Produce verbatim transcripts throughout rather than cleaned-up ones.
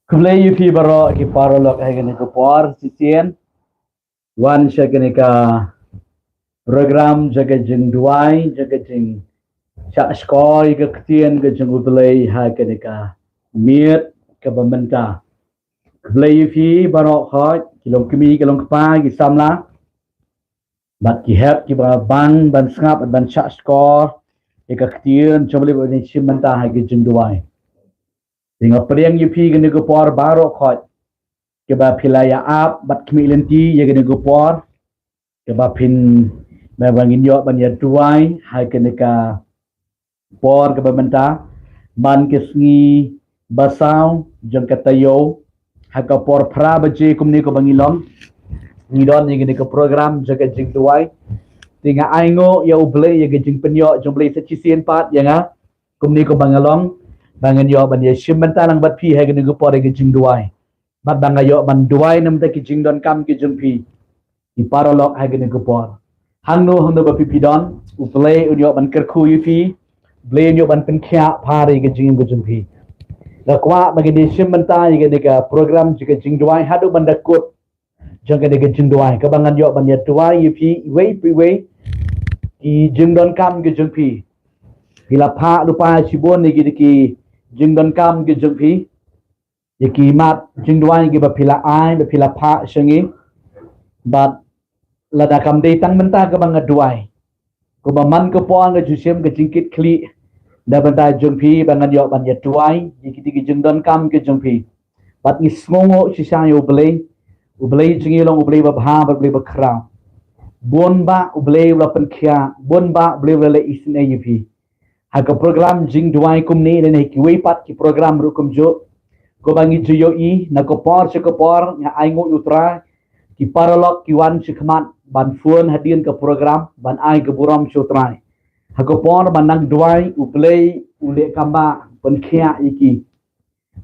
Khublei ïa phi baroh ki paralok ha kane ka por shisien. Wan sha kane ka program jong ka jingduwai, jong ka jingshah shkor ïa ka ktien ka jong U Blei ha kane ka miet kaba mynta. Khublei ïa phi baroh, khot ki long kmie, ki long kpa, ki samla bad ki hep kiba bang ban sngap bad ban shah shkor ïa ka ktien jong U Blei ba ngin shim mynta ha ka jingduwai. Te nga pdiang ïa phi kane ka por baroh, khot kiba phi la ïa ap bad khmih lynti ïa kane ka por kaba phin, ba ngin ïoh ban ïa duwai ha kane ka por kaba mynta, man ka sngi ba saw jong ka taïew, ha ka por phra baje kumne kaba ngi long, ngi don ïa kane ka program jong ka jingduwai. Te nga ainguh ïa U Blei ïa ka jingpynïoh jong U Blei sa shisien pat ïa nga kumne kaba nga long, ba ngan ïoh ban ïa shim bynta lang bad phi ha kane ka por ïa ka jingduwai. Bad ba nga ïoh ban duwai na ka bynta ki jingdonkam ki jong phi, ki paralok ha kane ka por. Hangno hangno ba phi phi don, U Blei un ïoh ban kyrkhu ïa phi, U Blei un ïoh ban pynkhiah pha ïa ka jingim ka jong phi. Nga kwah ba ngin ïa shim bynta ïa kane ka program jong ka jingduwai haduh ban da kut jong kane ka jingduwai, kaba ngan ïoh ban ïa duwai ïa phi iwei pa iwei ki jingdonkam ki jong phi. Phi la phah lypa shibun ïa ki, ki jingdonkam ki jong phi, ïa ki mat jingduwai kiba phi la ai, ba phi la phah sha ngi. Bad lada kam dei tang mynta kaba nga duwai, kumba man ka por nga ju shim ka jingkitkhlieh na bynta jong phi ba ngan ïoh ban ïa duwai ïa kiti ki jingdonkam ki jong phi. Bad ngi sngewnguh shisha ïa U Blei. U Blei jong ngi u long U Blei babha bad U Blei bakhraw. Bun bah U Blei u la pynkhiah, bun bah U Blei u la leh isynei ïa phi. Ha ka program jingduwai kumne lane ha kiwei pat ki program ruh kumjuh, kumba ngi ju ïohi na ka por sha ka por, nga ainguh ïa U Trai, ki paralok ki wan sha khmat ban phone hadien ka program ban ai ka burom sha U Trai. Ha ka por ban nang duwai, U Blei u leh kam bah pynkhiah ïa ki.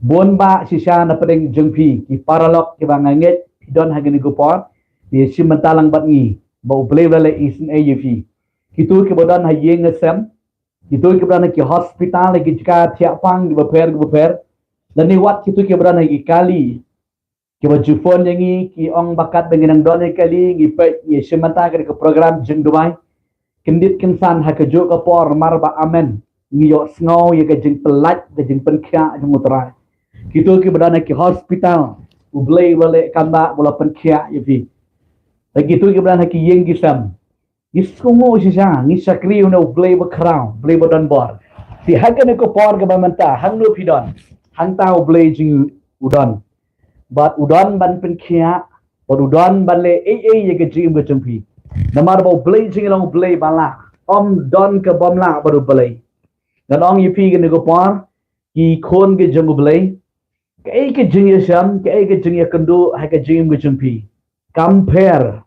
Bun bah shisha na pdeng jong phi ki paralok kiba nga ngeit phi don ha kane ka por, phi ïa shim bynta lang bad ngi, ba U Blei u la leh isynei ïa phi. Kito kiba don ha ïing ha sem, kito kiba don ha ki hospital, ha ki jaka thiah pang kiba pher kiba pher, lane wat kito kiba don ha ki kali, kiba ju phone ïa ngi ki ong ba katba ngi nang don ha ki kali ngi peit, ngi ïa shim bynta ïa ka program jingduwai. Kyndit kynsan ha kajuh ka por namar ba amen ngi ïohsngew ïa ka jingpyllait, ka jingpynkhiah jong U Trai. Kito kiba don ha ki hospital, U Blei u la leh kam bah, u la pynkhiah ïa phi. Bad kito kiba don ha ki ïing ki sem, ngi sngewnguh shisha, ngi shakri ïa une U Blei bakhraw, U Blei ba don bor. Te ha kane ka por kaba mynta, hangno phi don, hangta U Blei jong ngi u don. Bad u don ban pynkhiah, bad u don ban leh ei ei ïa ka jingim ka jong phi. Namar ba U Blei jong ngi u long U Blei ba lah. Ym don ka bym lah bad U Blei. Ngan ong ïa phi kane ka por, ki khun ki jong U Blei, kaei ka jingïashem, kaei ka jingïakynduh ha ka jingim ka jong phi, kam pher.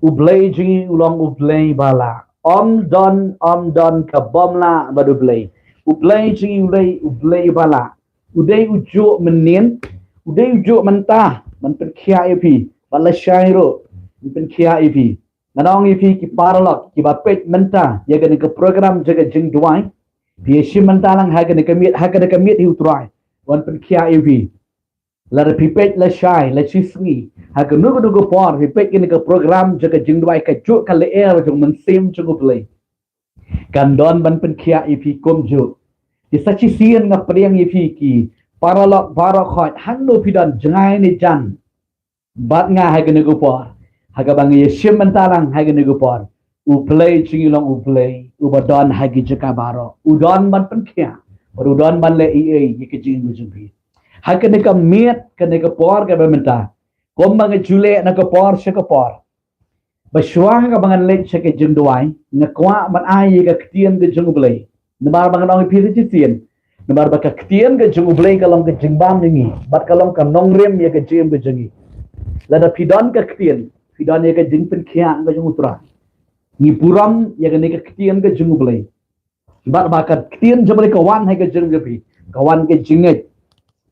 U Blei jong ngi u long U Blei ba lah. Ym don, ym don ka bym lah bad U Blei. U Blei jong ngi u dei U Blei ba lah. U dei ujuh mynnin, u dei ujuh mynta ban pynkhiah ïa phi, bad lashai ruh un pynkhiah ïa phi. Ngan ong ïa phi ki paralok kiba peit mynta ïa kane ka program jong ka jingduwai, phi ïa shim bynta lang ha kane ka miet, ha kane ka miet hi U Trai un pynkhiah ïa phi. Lada phi peit lashai, la shisngi, ha kano kano ka por phi peit kane ka program jong ka jingduwai, kajuh ka lyer jong u Mynsiem jong U Blei kan don ban pynkhiah ïa phi kumjuh. Te sa shisien nga pdiang ïa phi ki paralok baroh khoit, hangno phi don, jngai ne jan, bad nga ha kane ka por, ha kaba ngi ïa shim bynta lang ha kane ka por, U Blei jong ngi u long U Blei uba don ha ki jaka baroh. U don ban pynkhiah, bad u don ban leh ei ei ïa ka jingim ka jong phi. Ha kane ka miet, kane ka por kaba mynta, kumba nga ju leh na ka por sha ka por, ba shuwa kaba ngan leit sha ka jingduwai, nga kwah ban ai ïa ka ktien ka jong U Blei. Namar ba ngan ong ïa phi sa shisien, namar ba ka ktien ka jong U Blei ka long ka jingbam ïa ngi, bad ka long ka nongrim ïa ka jingim ka jong ngi. Lada phi don ka ktien, phi don ïa ka jingpynkhiah ka jong U Trai. Ngi burom ïa kane ka ktien ka jong U Blei. Bad ba ka ktien jong U Blei ka wan ha ka jingim ka jong phi, ka wan ka jingngeit.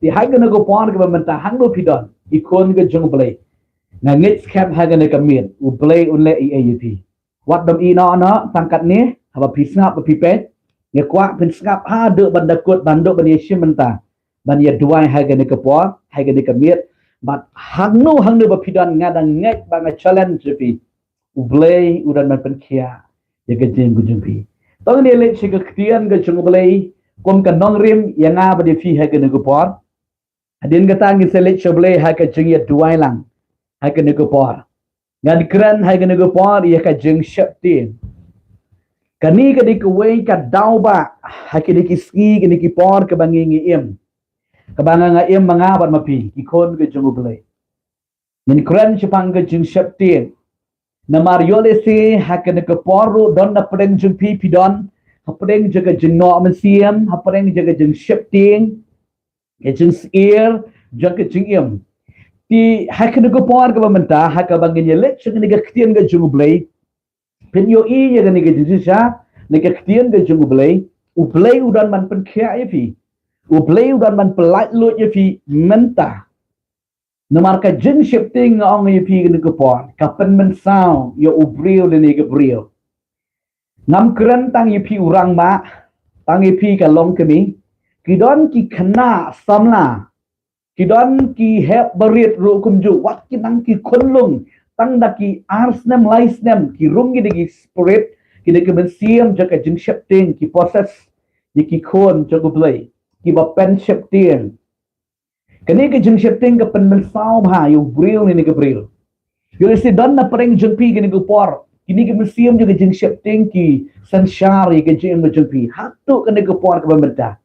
Te ha kane ka por kaba mynta, hangno phi don, ki khun ka jong U Blei, nga ngeit skhem ha kane ka miet U Blei un leh ei ei ïa phi. Wat dang ïehnoh noh, tang katne, haba phi sngap, ba phi peit, Nga kwah phin sngap haduh ban da kut, ban duh ban ïa shim mynta, ban ïa duwai ha kane ka por, ha kane ka miet. Bad hangno hangno ba phi don, nga dang ngeit ba nga challenge ïa phi. U Blei u don ban pynkhiah ïa ka jingim ka jong phi. To ngin ïa leit sha ka ktien ka jong U Blei kum ka nongrim ïa nga bad ïa phi ha kane ka por. Hadien kata ngin sa leit sha U Blei ha ka jingïaduwai lang ha kane ka por. Ngan kren ha kane ka por ïa ka jingsheptieng. Kane ka dei kawei ka daw ba ha kine ki sngi, kine ki por kaba ngi ngi im, kaba nga nga im ma nga bad ma phi ki khun ka jong U Blei. Ngin kren shaphang ka jingsheptieng. Namar ïoh lehse ha kane ka por ruh don na pdeng jong phi, phi don ha pdeng jong ka jingnoh mynsiem, ha pdeng jong ka jingsheptieng, ka jingsyier jong ka jingim. Te ha kane ka por kaba mynta, ha kaba ngin ïa leit sha kane ka ktien ka jong U Blei, phin ïohi ïa kane ka jingshisha na ka ktien ka jong U Blei. U Blei u don ban pynkhiah ïa phi. U Blei u don ban pyllait luid ïa phi mynta. Namar ka jingsheptieng, nga ong ïa phi kane ka por, ka pynmynsaw ïa u briew lane ka briew. Ngam kren tang ïa phi u rangbah, tang ïa phi ka longkmie. Ki don ki khynnah samla, ki don ki hep barit ruh kumjuh, wat ki nang ki khunlung tang da ki ar snem lai snem, ki rung ki da ki spirit, ki da ki mynsiem jong ka jingsheptieng, ki possess ïa ki khun jong U Blei, kiba pynsheptieng. Kane ka jingsheptieng ka pynmynsaw bha ïa u briew ne ka briew. Ïoh lehse don na pdeng jong phi kane ka por, kine ki mynsiem jong ka jingsheptieng ki synshar ïa ka jingim jong phi. Haduh kane ka por kaba mynta,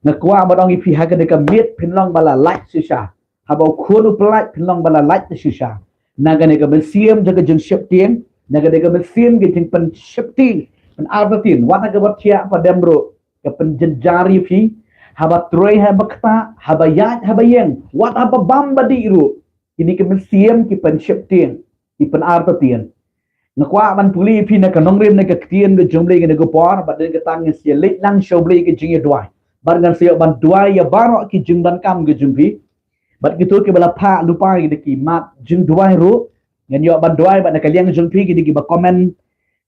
nga kwah ban ong ïa phi, ha kane ka miet phin long ba la lait shisha. Haba u khun u pyllait phin long ba la lait shisha na kane ka mynsiem jong ka jingsheptieng, na kane ka mynsiem ka jingpynsheptieng, pynartatien. Wat ha kaba thiah ba dem ruh, ka pynjynjar ïa phi. Haba trei haba ktah, haba ïaid haba ïeng, wat haba bam ba dih ruh, kine ki mynsiem ki pynsheptieng, ki pynartatien. Nga kwah ban pule ïa phi na ka nongrim na ka ktien ka jong U Blei kane ka por, bad hadien kata ngin sa ïa leit lang sha U Blei ka jingïaduwai. Bad ngan sa ïoh ban duwai ïa baroh ki jingdonkam ka jong phi. Bad kito kiba la phah lypa ïa ki mat jingduwai ruh, ngan ïoh ban duwai. Bad na ka liang jong phi, kito kiba comment,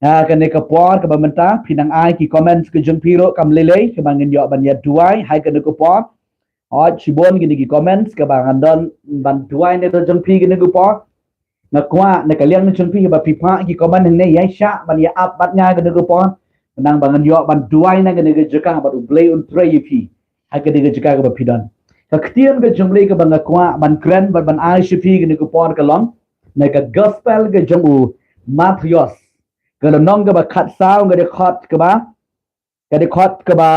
ah, kane ka por kaba mynta, phi nang ai ki comments ka jong phi ruh kam lei lei, kaba ngin ïoh ban ïaduwai ha kane ka por. Hooid, shibun kine ki comments kaba ngan don ban duwai na ka bynta jong phi kane ka por. Nga kwah na ka liang jong phi, haba phi phah ki comment hangne, ïai shah ban ïa ap bad nga kane ka por, khnang ba ngan ïoh ban duwai na kane ka jaka bad U Blei un trei ïa phi ha kane ka jaka kaba phi don. Ka ktien ka jong U Blei kaba nga kwah ban kren bad ban ai sha phi kane ka por ka long na ka Gospel ka jong u Mathaios, ka lynnong kaba khatsaw, ka dkhot kaba, ka dkhot kaba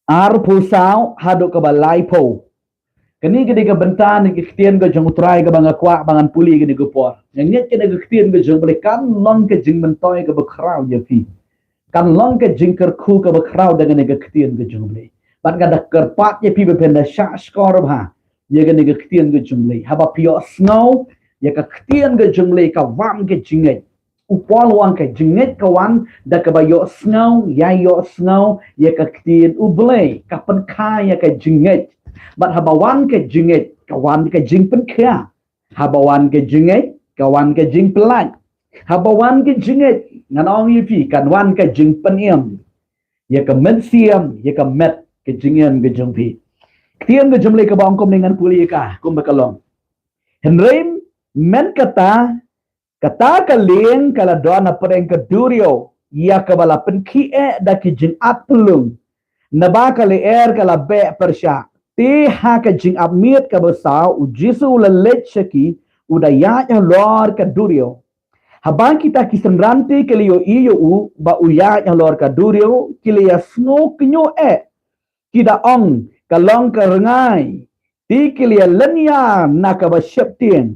arphew saw haduh kaba laiphew. Kane ka dei ka bynta na ka ktien ka jong U Trai kaba nga kwah ba ngan pule kane ka por. Nga ngeit kane ka ktien ka jong U Blei kan long ka jingmyntoi kaba khraw ïa phi. Kan long ka jingkyrkhu kaba khraw da kane ka ktien ka jong U Blei. Bad nga da kyrpad ïa phi ba phin da shah shkor bha ïa kane ka ktien ka jong U Blei. Haba phi ïohsngew ïa ka ktien ka jong U Blei, ka wan ka jingngeit. U Paul u ong ka jingngeit ka wan da kaba ïohsngew, ïa ïohsngew ïa ka ktien U Blei, ka pynkha ïa ka jingngeit. Bad haba wan ka jingngeit, ka wan ka jingpynkhiah. Haba wan ka jingngeit, ka wan ka jingpyllait. Haba wan ka jingngeit, ngan ong ïa phi, kan wan ka jingpynim ïa ka mynsiem, ïa ka met ka jingim ka jong phi. Ktien ka jong U Blei kaba ong kumne, ngan pule ïa ka kumba ka long. Hynrei mynta kata, kata ka lieng ka la don hapdeng ka duriaw ïa kaba la pynkhie da ki jingat pyllung, naba ka lyer ka la beh pyrshah. Te ha ka jingap miet kaba saw, U Jisu u la leit sha ki, u da ïaid halor ka duriaw. Haba kita ki synran te ki la ïohi ïa u ba u ïaid halor ka duriaw, ki la ïa sngewkynnoh eh. Ki da ong, ka long ka rngai. Te ki la ïa lynñiar na kaba sheptieng.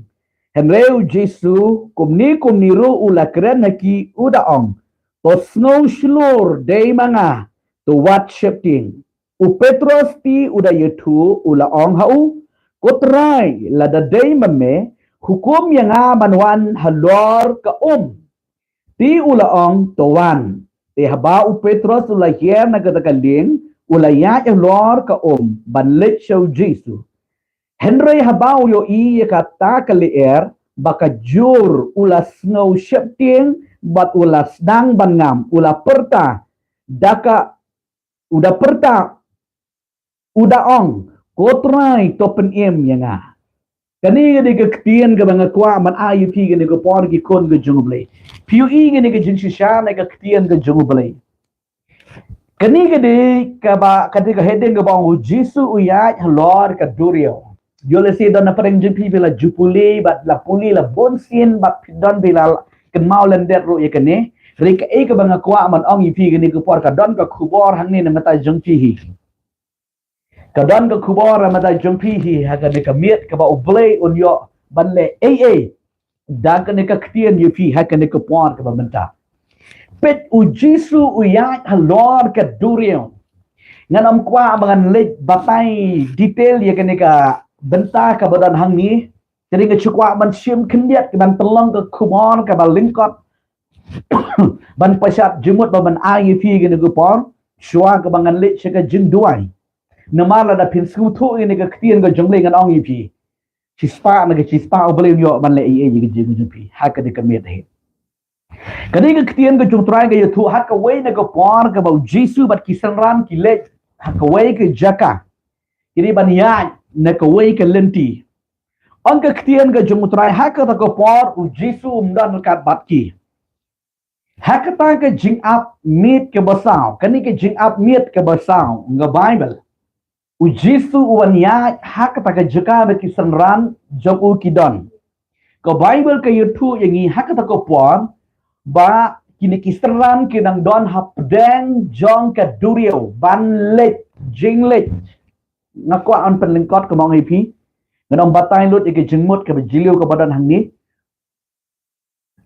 Hynrei U Jisu kumne kumne ruh u la kren ha ki, u da ong, to sngew shlur, dei ma nga, to wat sheptieng. U Petros te u da ïathuh, u la ong ha u, ko Trai, lada dei ma me, hukum ïa nga ban wan halor ka um. Te u la ong, to wan. Te haba u Petros u la hiar na kata ka lieng, u la ïaid halor ka um ban leit sha U Jisu. Hynrei haba u ïohi ïa kata ka lyer ba ka jur, u la sngew sheptieng bad u la sdang ban ngam, u la pyrta, da ka, u da pyrta, u da ong, Ko Trai, to pynim ïa nga. Kane ka dei ka ktien kaba nga kwah ban ai ïa phi kane ka por, ki khun ka jong U Blei. Phi ïohi kane ka jingshisha na ka ktien ka jong U Blei. Kane ka dei kaba, ka dei ka heading kaba ong, U Jisu u ïaid halor ka duriaw. Ïoh lehse don na pdeng jong phi, phi la ju pule bad la pule la bun sien bad phi don, phi la kynmaw lyndet ruh ïa kane. Hynrei kaei kaba nga kwah ban ong ïa phi kane ka por, ka don ka khubor hangne na bynta jong phi hi. Ka don ka khubor na bynta jong phi hi ha kane ka miet, kaba U Blei un ïoh ban leh ei ei da kane ka ktien ïa phi ha kane ka por kaba mynta. Peit, U Jisu u ïaid halor ka duriaw. Ngan ym kwah ba ngan leit batai detail ïa kane ka bynta kaba don hangne. Te nga shu kwah ban shim khyndiat, ban pynlong ka khubor kaba lyngkot, ban pynshad jingmut, ba ban ai ïa phi kane ka por shuwa kaba ngan leit sha ka jingduwai. Namar lada phin sngewthuh ïa kane ka ktien ka jong U Blei, ngan ong ïa phi, shispah na ka shispah U Blei un ïoh ban leh ei ei ïa ka jingim jong phi ha kane ka miet hi. Kane ka ktien ka jong U Trai ka ïathuh, ha kawei na ka por kaba U Jisu bad ki synran ki leit ha kawei ka jaka, ki dei ban ïaid na kawei ka lynti. Ong ka ktien ka jong U Trai, ha kata ka por U Jisu um don ryngkat bad ki. Ha kata ka jingap miet kaba saw, kane ka jingap miet kaba saw, ong ka Baibl, U Jisu u wan ïaid ha kata ka jaka ba ki synran jong u ki don. Ka Baibl ka ïathuh ïa ngi, ha kata ka por ba kine ki synran ki dang don hapdeng jong ka duriaw ban leit, jingleit. Nga kwah ban pynlyngkot, kumba nga ong ïa phi, ngan ym batai lut ïa ka jingmut kaba jylliew kaba don hangne.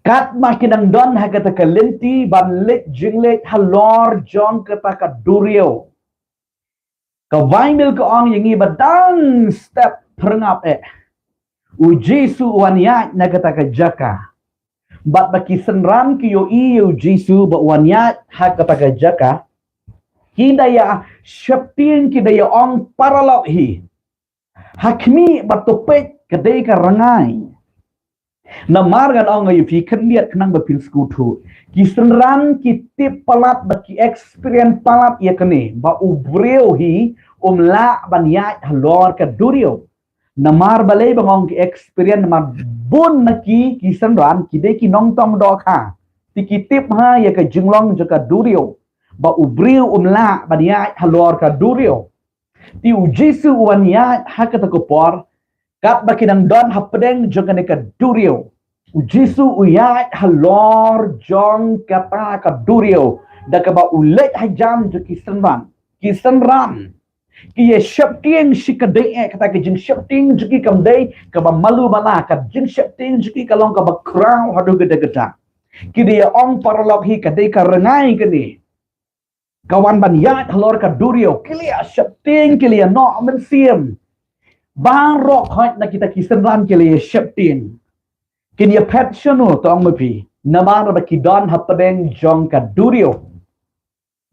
Katba ki dang don ha kata ka lynti ban leit jingleit halor jong kata ka duriaw, ka Baibl ka ong ïa ngi ba dang step pyrngap eh, U Jisu u wan ïaid na kata ka jaka. Bad ba ki synran ki ïohi ïa U Jisu ba u wan ïaid ha kata ka jaka, ki da ïa sheptieng, ki da ïa ong paralok hi. Ha khmih bad to peit, ka dei ka rngai. Namar ngan ong ïa phi khyndiat khnang ba phin sngewthuh. Ki synran ki tip palat bad ki experience palat ïa kane, ba u briew hi um lah ban ïaid halor ka duriaw. Namar balei ba nga ong ki experience? Namar bun na ki, ki synran ki dei ki nongtong dohkha. Te ki tip ha ïa ka jinglong jong ka duriaw, ba u briew um lah ban ïaid halor ka duriaw. Te U Jisu u wan ïaid ha kata ka por, katba ki dang don hapdeng jong kane ka duriaw. U Jisu u ïaid halor jong kata ka duriaw, da kaba u leit hajan jong ki synran. Ki synran ki ïa sheptieng shi, ka dei eh, kata ka jingsheptieng jong ki kam dei kaba malu mala, ka jingsheptieng jong ki ka long kaba khraw haduh katta katta. Ki da ïa ong paralok hi, ka dei ka rngai kane, ka wan ban ïaid halor ka duriaw. Ki la ïa sheptieng, ki la ïa noh mynsiem. Baroh khoit na kita ki synran ki la ïa sheptieng. Kin ïa phet shano, to ong ma phi? Namar ba ki don hapdeng jong ka duriaw.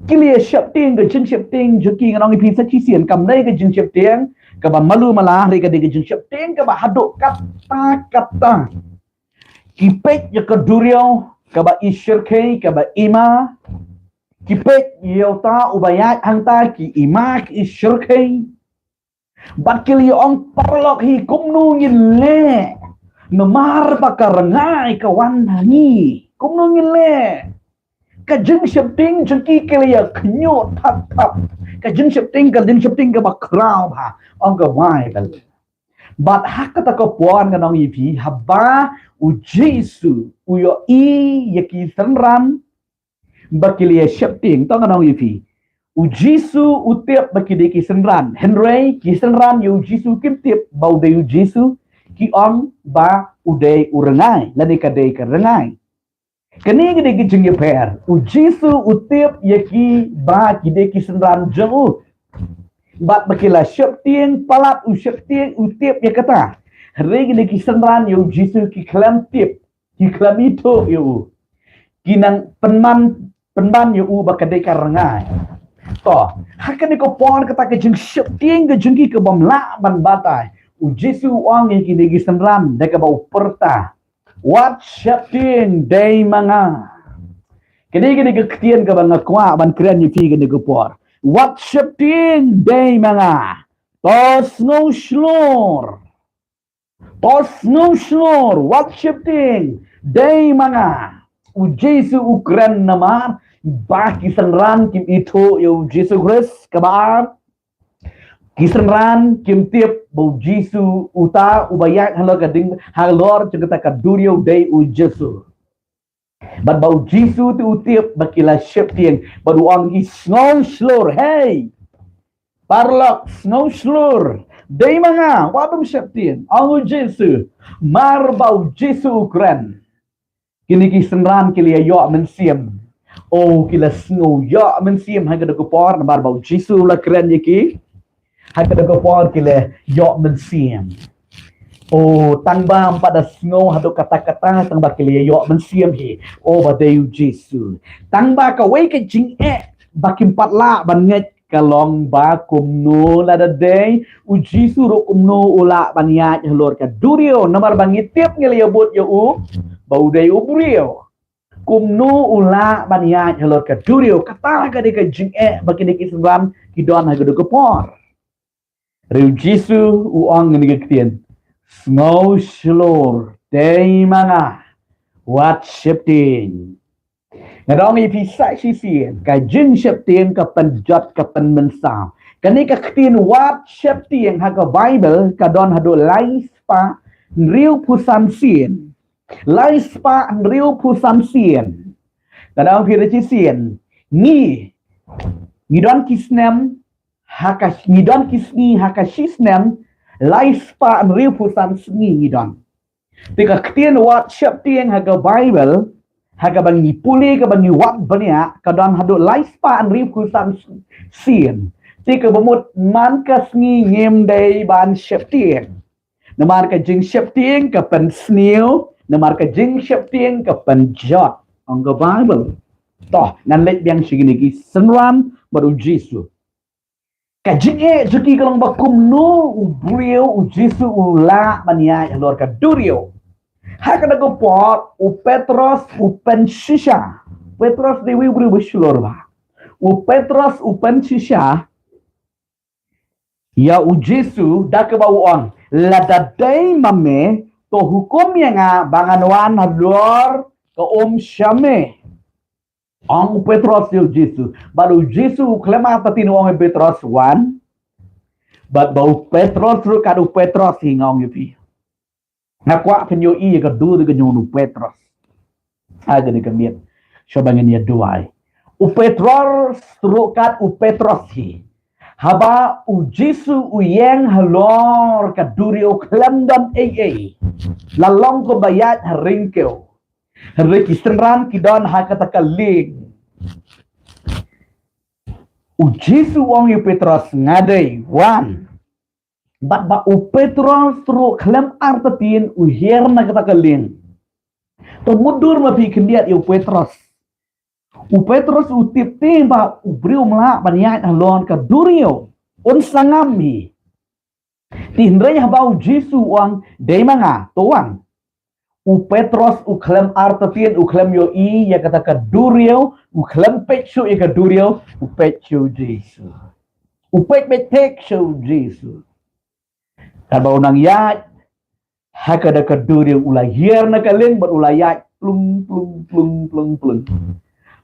Ki la ïa sheptieng, ka jingsheptieng jong ki, ngan ong ïa phi sa shisien, kam dei ka jingsheptieng kaba malu mala, hynrei ka dei ka jingsheptieng kaba haduh katta katta. Ki peit ïa ka duriaw kaba i shyrkhei, kaba i ma. Ki peit ïa uta uba ïaid hangta, ki i ma, ki i shyrkhei. Bad ki la ïa ong paralok hi, kumno ngin leh? Namar ba ka rngai ka wan ha ngi. Kumno ngin leh? Ka jingsheptieng jong ki ka la ïa khñiuh thap thap. Ka jingsheptieng, ka jingsheptieng kaba khraw bha, ong ka Baibl. Bad ha kata ka por, ngan ong ïa phi, haba U Jisu u ïohi ïa ki synran ba ki la ïa sheptieng, to ngan ong ïa phi, U Jisu u tip ba ki dei ki synran. Hynrei ki synran ïa U Jisu kim tip ba u dei U Jisu, ki ong ba u dei u rngai, lane ka dei ka rngai. Kane ka dei ka jingïapher. U Jisu u tip ïa ki ba ki dei ki synran jong u. Bad ba ki la sheptieng palat, u sheptieng, u tip ïa kata. Hynrei kine ki synran ïa U Jisu ki khlem tip, ki khlem ithuh ïa u. Ki nang pynban, pynban ïa u ba ka dei ka rngai. To, ha kane ka por kata ka jingsheptieng ka jong ki ka bym lah ban batai. U Jisu u ong ïa kine ki synran da kaba u pyrta, wat sheptieng, dei ma nga. Kane kane ka ktien kaba nga kwah ban kren ïa phi kane ka por. Wat sheptieng, dei ma nga. To sngew shlur. To sngew shlur, wat sheptieng, dei ma nga. U Jisu u kren namar ba ki synran kim ithuh ïa u Jisu Khrist kaba ar. Ki synran kim tip ba u Jisu uta uba ïaid halor ka ding, halor jong kata ka duriaw dei u Jisu. Bad ba u Jisu te u tip ba ki la sheptieng, bad u ong ïa ki, sngew shlur, hei. Paralok, sngew shlur. Dei ma nga, wat ym sheptieng, ong u Jisu. Mar ba u Jisu u kren, kine ki synran ki la ïoh mynsiem. O, ki la sngew ïoh mynsiem ha kata ka por namar ba u Jisu u la kren ïa ki. Ha kata ka por ki la ïoh mynsiem. O, tang ba ym pat da sngew haduh katta katta, tang ba ki la ïoh mynsiem hi. O, ba dei u Jisu. Tang ba kawei ka jingeh ba kim pat lah ban ngeit ka long ba kumno lada dei u Jisu ruh kumno u lah ban ïaid halor ka duriaw, namar ba ngi tip, ngi la ïabud ïa u ba u dei u briew. Kumno u lah ban ïaid halor ka duriaw? Kata ka dei ka jingeh ba kine ki synran ki don ha kata ka por. Hynrei u Jisu u ong kine ki ktien, sngew shlur, dei ma nga, wat sheptieng. Nga da ong ïa phi sa shisien, ka jingsheptieng ka pynjot, ka pynmynsaw. Kane ka ktien wat sheptieng ha ka Baibl ka don haduh lai spah hynriewphew san sien. Lai spah hynriewphew san sien. Nga da ong ïa phi shisien, ngi, ngi don ki snem, ha ka, ngi don ki sngi ha ka shi snem, lai spah hynriewphew san sngi ngi don. Te ka ktien wat sheptieng ha ka Baibl, ha kaba ngi pule, kaba ngi wad bniah, ka don haduh lai spah hynriewphew san sien. Te kaba mut man ka sngi ngim dei ban sheptieng. Namar ka jingsheptieng ka pynsniew, namar ka jingsheptieng ka pynjot, ong ka Baibl. To, ngan leit biang sha kine ki synran bad u Jisu. Ka jingeh jong ki ka long ba kumno u briew u Jisu u lah ban ïaid halor ka duriaw. Ha kata ka por u Petros u pynshisha. Petros dei uwei u briew ba shlur bha. U Petros u pynshisha ïa u Jisu da kaba u ong, lada dei ma me, to hukum ïa nga ba ngan wan halor ka um sha me. Ong u Petros ïa u Jisu. Bad u Jisu u khlem artatien u ong ïa u Petros, wan. Bad ba u Petros ruh kat u Petros hi, nga ong ïa phi. Nga kwah phin ïohi ïa ka dur ka jong u Petros. Ha kane ka miet, sha ba ngin ïa duwai. U Petros ruh kat u Petros hi. Haba u Jisu u ïeng halor ka duriaw khlem don ei ei, la long kumba ïaid ha ryngkew. Hynrei ki synran ki don ha kata ka lieng. U Jisu u ong ïa u Petros, nga dei, wan. Bad ba u Petros ruh khlem artatien u hiar na kata ka lieng. To mutdur ma phi khyndiat ïa u Petros. U Petros u tip te ba u briew um lah ban ïaid halor ka duriaw. Un sa ngam hi. Te hynrei haba u Jisu u ong, dei ma nga, to wan. U Petros u khlem artatien, u khlem ïohi ïa kata ka duriaw, u khlem peit shuh ïa ka duriaw, u peit sha u Jisu. U peit beit sha u Jisu. Katba u nang ïaid ha kata ka duriaw, u la hiar na ka lieng bad u la ïaid plung plung plung plung plung.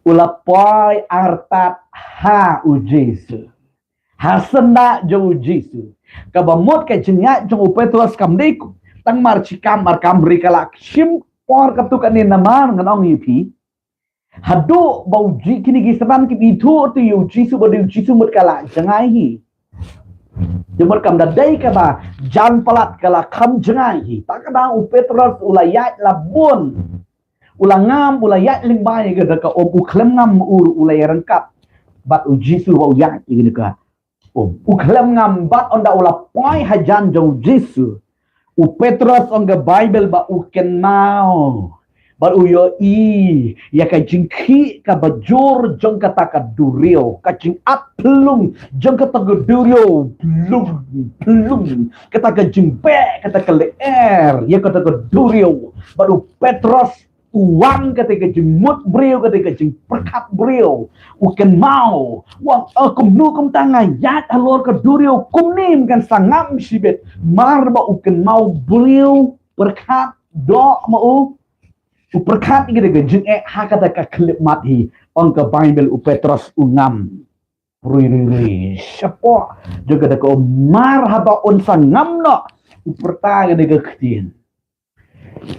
U la poi artat ha u Jisu. Ha syndah jong u Jisu. Kaba mut ka jingïaid jong u Petros kam dei tang marshikam markam, hynrei ka la shim por katto katne namar ngan ong ïa phi. Haduh ba u Ji-, kine ki synran kim ithuh te ïa u Jisu ba dei u Jisu, mut ka la jngai hi. Te mut kam da dei kaba jan palat, ka la kham jngai hi. Te ka daw u Petros u la ïaid la bun. U la ngam, u la ïaid lyngba ïa kata ka um, u khlem ngam ur, u la ïaryngkat bad u Jisu ba u ïaid ïa kata ka um. U khlem ngam bad ynda u la poi hajan jong u Jisu, u Petros ong ka Baibl ba u kynmaw bad u ïohi ïa ka jingkhih kaba jur jong kata ka duriaw, ka jingat phlung jong kata ka duriaw, phlung phlung, kata ka jingbeh, kata ka lyer ïa kata ka duriaw. Bad u Petros u wan kata ka jingmut briew, kata ka jingpyrkhat briew, u kynmaw, u ong, "Eh, kumno kumta nga ïaid halor ka duriaw kumne, kan sa ngam shibit." Namar ba u kynmaw briew pyrkhat doh ma u, u pyrkhat ïa kata ka jingeh ha kata ka khyllipmat hi, ong ka Baibl u Petros u ngam. Rui, rui, rui. Shapoh jong kata ka umar haba un sa ngam noh, u pyrta kata ka ktien,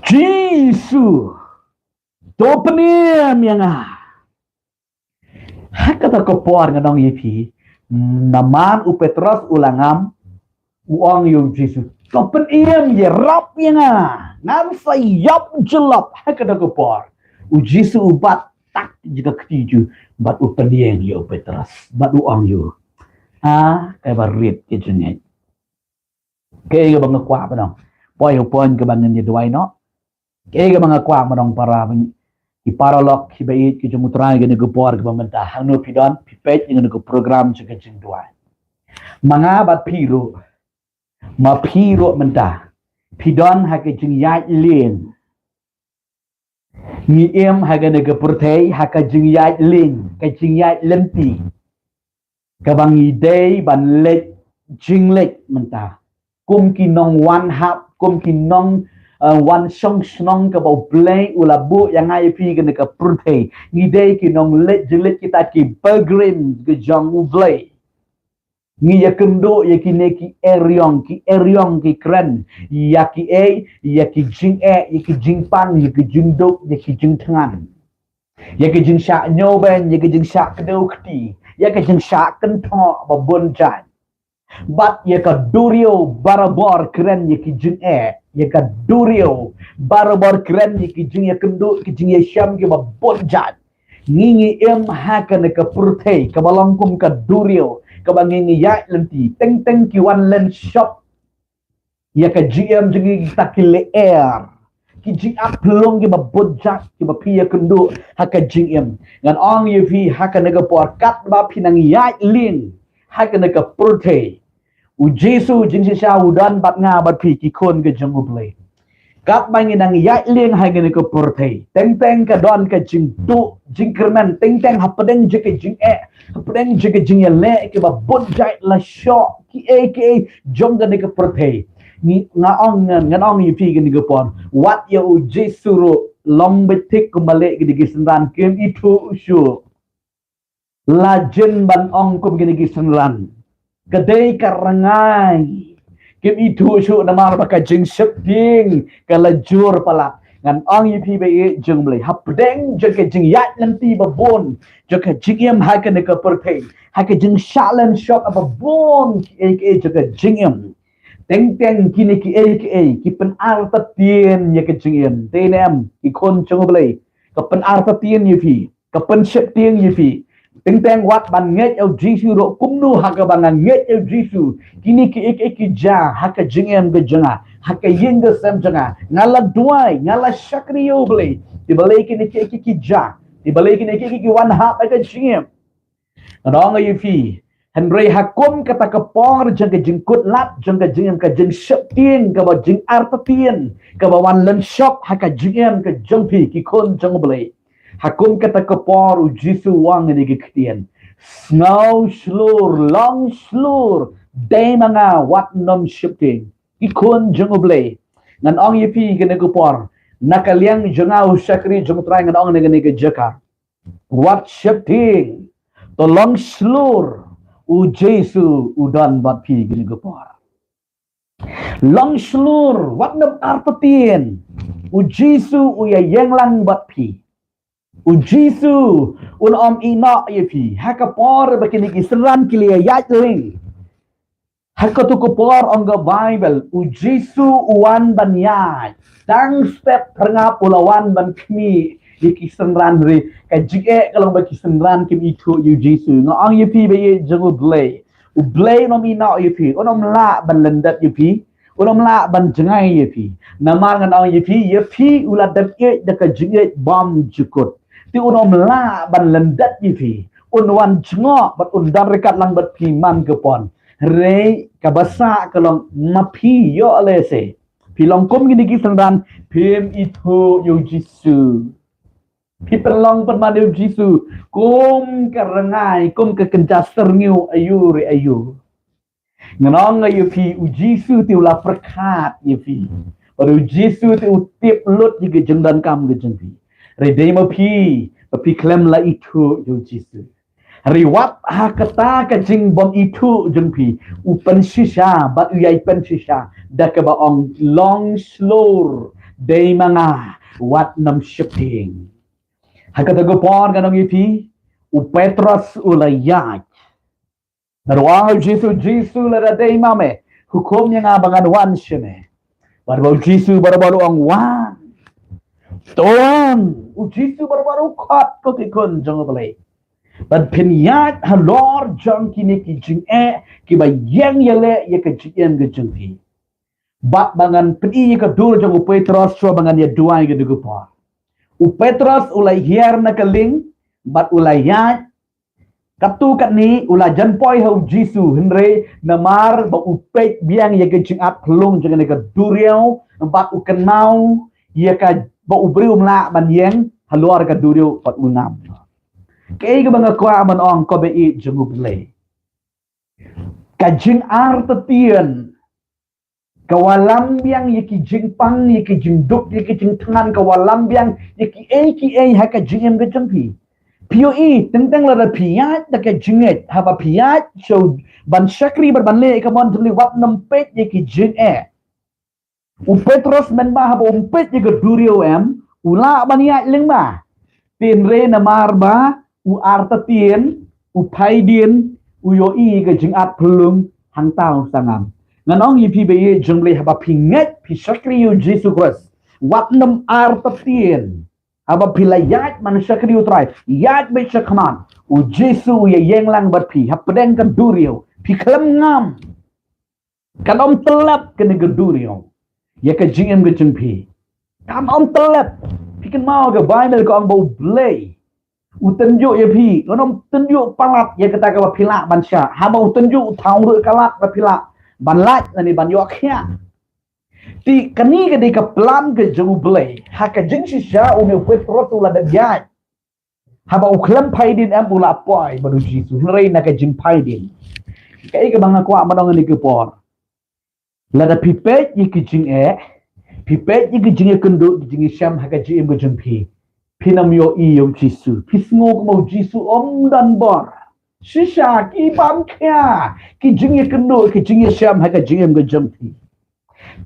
"Jisu, to pynim ïa nga." Ha kata ka por ngan ong ïa phi, namar u Petros u la ngam, u ong ïa u Jisu, "To pynim, ïarap ïa nga, ngan sa ïap jyllop." Ha kata ka por u Jisu u bat tak ïa ka kti jong u bad u pynïeng ïa u Petros bad u ong ïa u, "Ah, kaba rit ka jingngeit." Kaei kaba nga kwah ban ong, poi ha u point kaba ngan ïa duwai noh. Kaei kaba nga kwah ban ong para, ki paralok kiba ïeit ki jong U Trai, kane ka por kaba mynta, hangno phi don, phi peit ïa kane ka program jong ka jingduwai. Ma nga bad phi ruh, ma phi ruh mynta, phi don ha ka jingïaid lieng. Ngi im ha kane ka pyrthei ha ka jingïaid lieng, ka jingïaid lynti, kaba ngi dei ban leit jingleit mynta kum ki nongwan hap, kum ki nong, eh, wan shong shnong kaba U Blei u la buh ïa nga ïa phi kane ka pyrthei. Ngi dei ki nongleit jingleit, kita ki pilgrim ka jong U Blei. Ngi ïakynduh ïa kine ki eriong, ki eriong ki kren ïa kiei, ïa ki jingeh, ïa ki jingpang, ïa ki jingduk, ïa ki jingthngan, ïa ki jingshah ñiewbeiñ, ïa ki jingshah kdew kti, ïa ki jingshah kynthoh ba bun jait. Bad ïa ka duriaw barabor kren ïa ki jingeh, ïa ka duriaw barabor kren ïa ki jingïakynduh, ki jingïashem kiba bun jait. Ngi, ngi im ha kane ka pyrthei kaba long kum ka duriaw kaba ngi, ngi ïaid lynti, teng teng ki wan lynshop ïa ka jingim jong ngi, kita ki lyer, ki jingap pynlong kiba bun jait kiba phi ïakynduh ha ka jingim. Ngan ong ïa phi ha kane ka por, katba phi nang ïaid lieng ha kane ka pyrthei, U Jisu jingshisha u don bad nga bad phi, ki khun ka jong U Blei. Katba ngi nang ïaid lieng ha kane ka pyrthei, teng teng ka don ka jingduh jingkyrmen, teng teng hapdeng jong ka jingeh, hapdeng jong ka jingïaleh kiba bun jait la shoh kiei kiei jong kane ka pyrthei. Ngi, nga ong, ngan, ngan ong ïa phi kane ka por, wat ïa U Jisu ruh long beit thik kumba leh kine ki synran, kim ithuh shuh. La jin ban ong kum kine ki synran, ka dei ka rngai, kim ithuh shuh, namar ba ka jingsheptieng ka la jur palat. Ngan ong ïa phi ba ïeit jong U Blei, hapdeng jong ka jingïaid lynti ba bun jong ka jingim ha kane ka pyrthei, ha ka jingshah lynshop ba bun kiei kiei jong ka jingim, teng teng kine kiei kiei ki pynartatien ïa ka jingim. Te ne em, ki khun jong U Blei, ka pynartatien ïa phi, ka pynsheptieng ïa phi. Teng teng wat ban ngeit ïa U Jisu ruh kumno, ha kaba nga ngeit ïa U Jisu, kine kiei kiei ki jia ha ka jingim ka jong nga, ha ka ïing ka sem jong nga. Nga la duwai, nga la shakri ïa U Blei, te balei kine kiei kiei ki jia, te balei kine kiei kiei ki wan hap ha ka jingim. Ngan ong ïa phi, hynrei ha kum kata ka por jong ka jingkut lad jong ka jingim, ka jingsheptieng kaba jingartatien kaba wan lynshop ha ka jingim ka jong phi, ki khun jong U Blei, ha kum kata ka por U Jisu u ong kine ki ktien, sngew shlur, long shlur, dei ma nga, wat nym sheptieng. Ki khun jong U Blei, ngan ong ïa phi kane ka por, na ka liang jong nga u shakri jong U Trai, ngan ong na kane ka jaka, wat sheptieng, to long shlur, U Jisu u don bad phi kane ka por. Long shlur, wat nym artatien, U Jisu u ïaïeng lang bad phi. U Jisu un ym ïehnoh ïa phi. Ha ka por ba kine ki synran ki la ïaid lieng, ha kato ka por, ong ka Baibl, U Jisu u wan ban ïaid. Tang step phyrngap u la wan ban khmih ïa ki synran, hynrei ka jingeh ka long ba ki synran kim ithuh ïa U Jisu. Nga ong ïa phi ba ïeit jong U Blei, U Blei un ym ïehnoh ïa phi, un ym lah ban lyndet ïa phi, un ym lah ban jngai ïa phi. Namar ngan ong ïa phi, ïa phi u la dep ïeit da ka jingïeit bymjukut. Te un ym lah ban lyndet ïa phi, un wan jngoh bad un don ryngkat lang bad phi man ka pon. Hynrei kaba sah ka long, ma phi ïoh lehse, Phi long kum kine ki synran, phim ithuh ïa u Jisu. Phi pynlong pynban ïa u Jisu kum ka rngai, kum ka kynja syrngiew aiu re aiu. Ngan ong ïa phi, u Jisu te u la pyrkhat ïa phi. Bad u Jisu te u tip lut ïa ka jingdonkam ka jong phi. Hynrei dei ma phi ba phi khlem la ithuh ïa u Jisu. Hynrei wat ha kata ka jingbym ithuh jong phi, u pynshisha bad u ïai pynshisha da kaba ong, long shlur, dei ma nga, wat nym sheptieng. Ha kata ka por, ngan ong ïa phi, u Petros u la ïaid. Bad u ong ïa u Jisu, Jisu, lada dei ma me, hukum ïa nga ba ngan wan sha me. Bad u Jisu barabor u ong, wan. To wan. U Jisu barabor u khot, ko ki khun jong U Blei. Bad phin ïaid halor jong kine ki jingeh kiba ïeng ïaleh ïa ka jingim ka jong phi. Bad ba ngan pyni ïa ka dur jong u Petros shuwa ba ngan ïa duwai ka dei ka por. U Petros u la hiar na ka lieng bad u la ïaid. Katto katne u la jan poi ha u Jisu, hynrei namar ba u peit biang ïa ka jingat phyllung jong kane ka duriaw, bad u kynmaw ïa kaba u briew um lah ban ïeng halor ka duriaw, bad u ngam. Kaei kaba nga kwah ban ong, ko ba ïeit jong U Blei, ka jingartatien ka wallam biang ïa ki jingpang, ïa ki jingduk, ïa ki jingthngan, ka wallam biang ïa kiei kiei ha ka jingim ka jong phi. Phi ïohi, teng teng lada phi ïaid da ka jingngeit, haba phi ïaid shuh ban shakri bad ban leh ïa ka mon jong U Blei, wat nym peit ïa ki jingeh. U Petros mynba haba um peit ïa ka duriaw em, u lah ban ïaid lyngba. Hynrei namar ba u artatien, u phaidien, u ïohi ïa ka jingat phyllung, hangta u sa ngam. Ngan ong ïa phi ba ïeit jong U Blei, haba phi ngeit, phi shakri ïa u Jisu Khrist, wat nym artatien. Haba phi la ïaid ban shakri U Trai, ïaid beit shakhmat, u Jisu u ïeng lang bad phi hapdeng ka duriaw. Phi khlem ngam. Kan ym tyllep kane ka duriaw ïa ka jingim ka jong phi. Kan ym tyllep. Phi kynmaw, ka Baibl ka ong ba U Blei u tynjuh ïa phi, kan ym tynjuh palat ïa kata kaba phi lah ban shah. Haba u tynjuh, u thaw ruh ka lad ba phi lah ban lait lane ban ïoh khiah. Te kane ka dei ka plan ka jong U Blei. Ha ka jingshisha, une u Petros u la dep ïaid. Haba u khlem phaidien em, u la poi bad u Jisu, hynrei na ka jingphaidien. Kaei kaba nga kwah ban ong ha kane ka por, lada phi peit ïa ki jingeh, phi peit ïa ki jingïakynduh, ki jingïashem ha ka jingim ka jong phi, phin ym ïohi ïa u Jisu. Phi sngew kumba u Jisu um don bor. Shisha ki bam khia ki jingïakynduh, ki jingïashem ha ka jingim ka jong phi.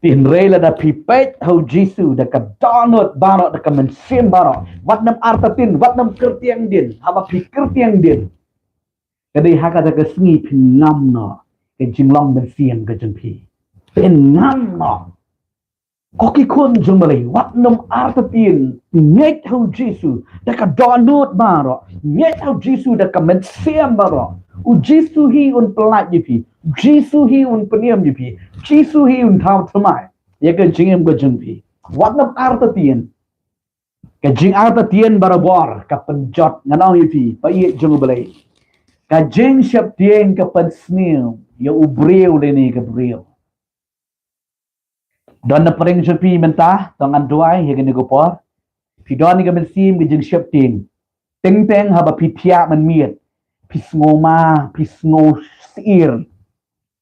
Te hynrei lada phi peit ha u Jisu da ka dohnud baroh, da ka mynsiem baroh, wat nym artatien, wat nym kyrtiang dien. Haba phi kyrtiang dien, ka dei ha kata ka sngi phin ngam noh ka jinglong mynsiem ka jong phi. Phin ngam noh. Ko ki khun jong U Blei, wat nym artatien, ngeit ha u Jisu da ka dohnud baroh, ngeit ha u Jisu da ka mynsiem baroh. U Jisu hi un pyllait ïa phi, u Jisu hi un pynïam ïa phi, u Jisu hi un thaw thymmai ïa ka jingim ka jong phi. Wat nym artatien. Ka jingartatien barabor ka pynjot, ngan ong ïa phi ba ïeit jong U Blei. Ka jingsheptieng ka pynsniew ïa u briew lane ka briew. Don na pdeng jong phi mynta, to ngan duwai ïa kane ka por. Phi don ïa ka mynsiem ka jingsheptieng. Teng teng haba phi thiah mynmiet, phi sngew ma, phi sngew syier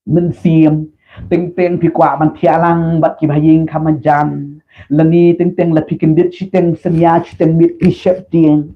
mynsiem. Teng teng phi kwah ban thiah lang bad ki bahaïing kham hajan. Lane teng teng la phi kyndit shiteng synñia shiteng miet, phi sheptieng,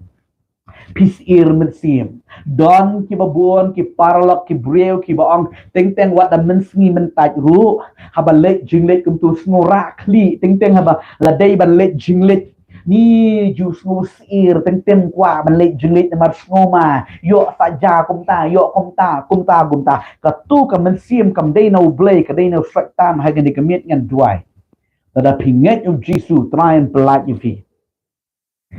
phi syier mynsiem. Don kiba bun ki paralok, ki briew kiba ong, teng teng wat da mynsngi mynta ruh, haba leit jingleit kumto sngew rah khlieh. Teng teng haba la dei ban leit jingleit, ni ju sngew syier. Teng teng kwah ban leit jingleit namar sngew ma, ïoh sa ja kumta, ïoh kumta, kumta, kumta. Kato ka mynsiem kam dei na U Blei, ka dei na u Soitan. Ha kane ka miet ngan duwai, lada phi ngeit ïa u Jisu, Trai un pyllait ïa phi.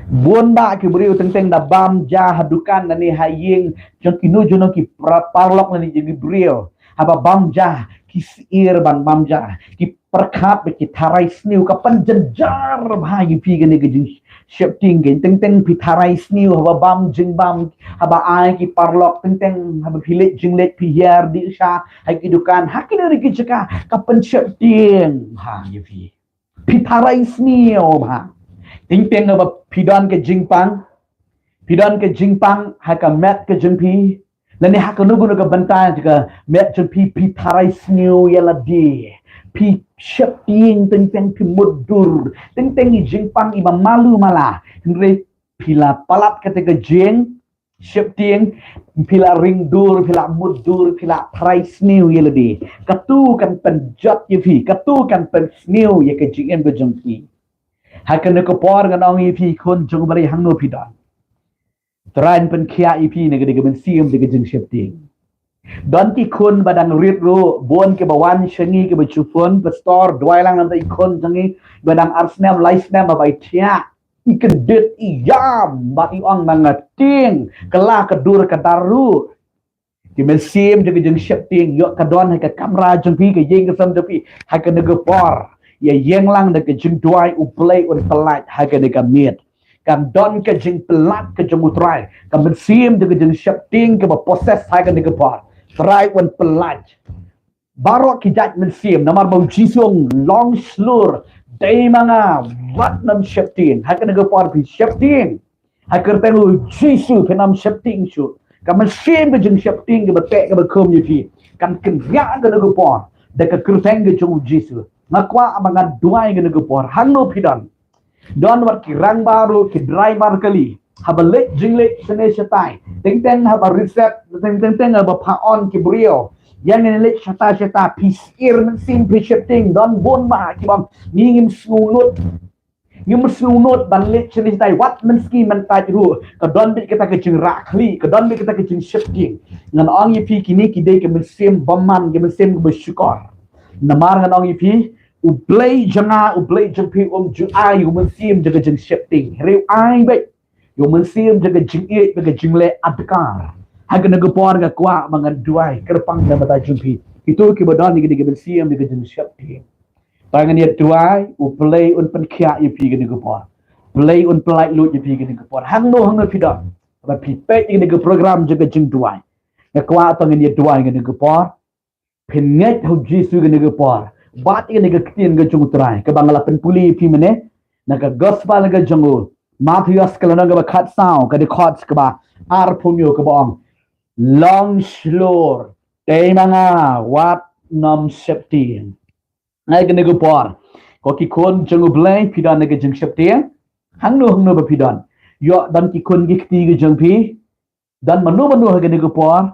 Bun bah ki briew teng teng da bam ja ha dukan lane ha ïing jong kino kino ki pra-, paralok lane jong ki briew. Haba bam ja, ki syier ban bam ja, ki pyrkhat bad ki tharai sniew. Ka pynjynjar bha ïa phi kane ka jingsheptieng. Teng teng phi tharai sniew haba bam jingbam, haba ai ki paralok. Teng teng haba phi leit jingleit, phi hiar dih sha ha ki dukan, ha kino kino ki jaka, ka pynsheptieng bha ïa phi. Phi tharai sniew bha. Teng teng ba phi don ka jingpang. Phi don ka jingpang ha ka met ka jong phi. Lane ha kano kano ka bynta jong ka met jong phi, phi tharai sniew ïa lade. Phi sheptieng teng teng, phi mutdur teng teng, i jingpang i ba malu mala. Hynrei phi la palat kata ka jing sheptieng, phi la ring dur, phi la mutdur, phi la tharai sniew ïa lade. Katu kan pynjot ïa phi, katu kan pynsniew ïa ka jingim ka jong phi. Ha kane ka por ngan ong ïa phi, khun jong U Blei, hangno phi don, Trai un pynkhiah ïa phi na ka dei ka mynsiem da ka jingsheptieng. Don ki khun ba dang rit ruh, bun kiba wan sha ngi kiba shu phone, "Pastor, duwai lang na ka bynta i khun jong ngi ba dang ar snem, lai snem, ba i thiah, i kyndit, i ïam, ba i ong ba nga tieng, ka la ka dur ka dar ruh." Ki mynsiem jong ka jingsheptieng, ïoh ka don ha ka kamra jong phi, ka ïing ka sem jong phi, ha kane ka por ïa ïeng lang da ka jingduwai, U Blei un pyllait ha kane ka miet. Kan don ka jingpyllait ka jong U Trai. Ka mynsiem jong ka jingsheptieng kaba possess ha kane ka por, Trai un pyllait. Baroh ki jait mynsiem, namar ba U Jisu u ong, "Long shlur, dei ma nga, wat nym sheptieng." Ha kane ka por phi sheptieng. Ha ka kyrteng U Jisu phin ym sheptieng shuh. Ka mynsiem ka jingsheptieng kaba teh kaba khum ïa phi kan kynriah ha kane ka por da ka kyrteng ka jong U Jisu. Nga kwah ba ngan duwai ha kane ka por. Hangno phi don, don wat ki rangbah ruh, ki driver kali, haba leit jingleit shane shatai, teng teng haba reset, teng teng teng haba phah on ki briew, ïa ngin leit shata shata, phi syier mynsiem, phi sheptieng. Don bun bha kiba ong, "Ngi ngim sngewnud, ngim sngewnud ban leit shane shatai, wat mynski mynta ruh." Ka don beit kata ka jingrah khlieh, ka don beit kata ka jingsheptieng. Ngan ong ïa phi, kine ki dei ki mynsiem bymman, ki mynsiem kaba shukor. Namar ngan ong ïa phi, U Blei jong nga, U Blei jong phi um ju ai ïa u mynsiem jong ka jingsheptieng. Hynrei u ai beit ïa u mynsiem jong ka jingïeit bad ka jingleh adkar. Ha kane ka por nga kwah ba ngan duwai kyrpang na ka bynta jong phi, kito kiba don ïa kine ki mynsiem jong ka jingsheptieng. Ba ngan ïa duwai, U Blei un pynkhiah ïa phi ha kane ka por. Blei un pyllait luid ïa phi ha kane ka por. Hangno hangno phi don, ba phi peit ïa kane ka program jong ka jingduwai, nga kwah to ngin ïa duwai ha kane ka por. Phin ngeit ha U Jisu ha kane ka por, bad ïa kane ka ktien ka jong U Trai kaba nga la pynpule ïa phi mynne, na ka Gospel ka jong u Mathaios, ka lynnong kaba khatsaw, ka dkhot kaba arphew hynñiew, kaba ong, "Long shlur, dei ma nga, wat nym sheptieng." Ha kane ka por, ko ki khun jong U Blei, phi don ha ka jingsheptieng? Hangno hangno ba phi don, ïoh don ki khun ki kti ka jong phi, don mano mano ha kane ka por,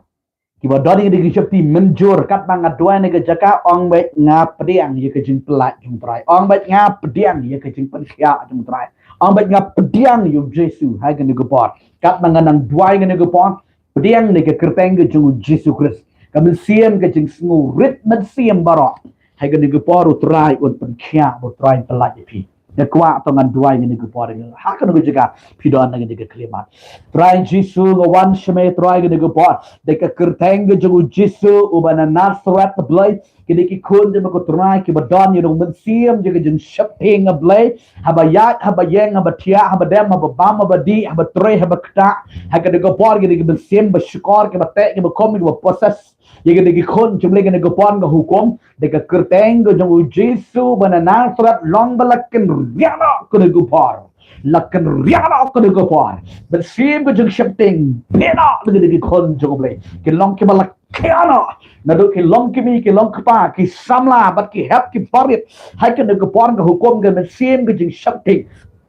kiba don ïa ka jingsheptieng mynjur, katba nga duwai na ka jaka, ong beit nga pdiang ïa ka jingpyllait jong U Trai, ong beit nga pdiang ïa ka jingpynkhiah jong U Trai, ong beit nga pdiang ïa U Jisu ha kane ka por. Katba nga nang duwai ha kane ka por, pdiang na ka kyrteng ka jong U Jisu Khrist. Ka mynsiem, ka jingsngewrit mynsiem baroh, ha kane ka por U Trai un pynkhiah, U Trai un pyllait ïa phi. Nga kwah to ngan duwai ha kane ka por, ha kano ka jaka phi don ha kane ka khyllipmat. Trai Jisu, nga wan sha me Trai ha kane ka por, da ka kyrteng ka jong U Jisu uba na Nasareth, Blei. Kine ki khun jong me ko Trai, kiba don ïa u mynsiem jong ka jingsheptieng, A Blei, haba ïaid, haba ïeng, haba thiah, haba dem, haba bam, haba dih, haba trei, haba ktah, ha kane ka por, kine ki mynsiem ba shukor, kiba teh, kiba khum, kiba possess ïa kine ki khun jong U Blei ha kane ka por, nga hukum da ka kyrteng ka jong U Jisu uba na Nasareth, long ba la kynriah noh ha kane ka por. La kynriah noh ha kane ka por. Mynsiem ka jingsheptieng, plie noh na kine ki khun jong U Blei. Ki long kiba la khiah noh, naduh ki longkmie, ki longkpa, ki samla bad ki hep ki barit, ha kane ka por nga hukum, ka mynsiem ka jingsheptieng,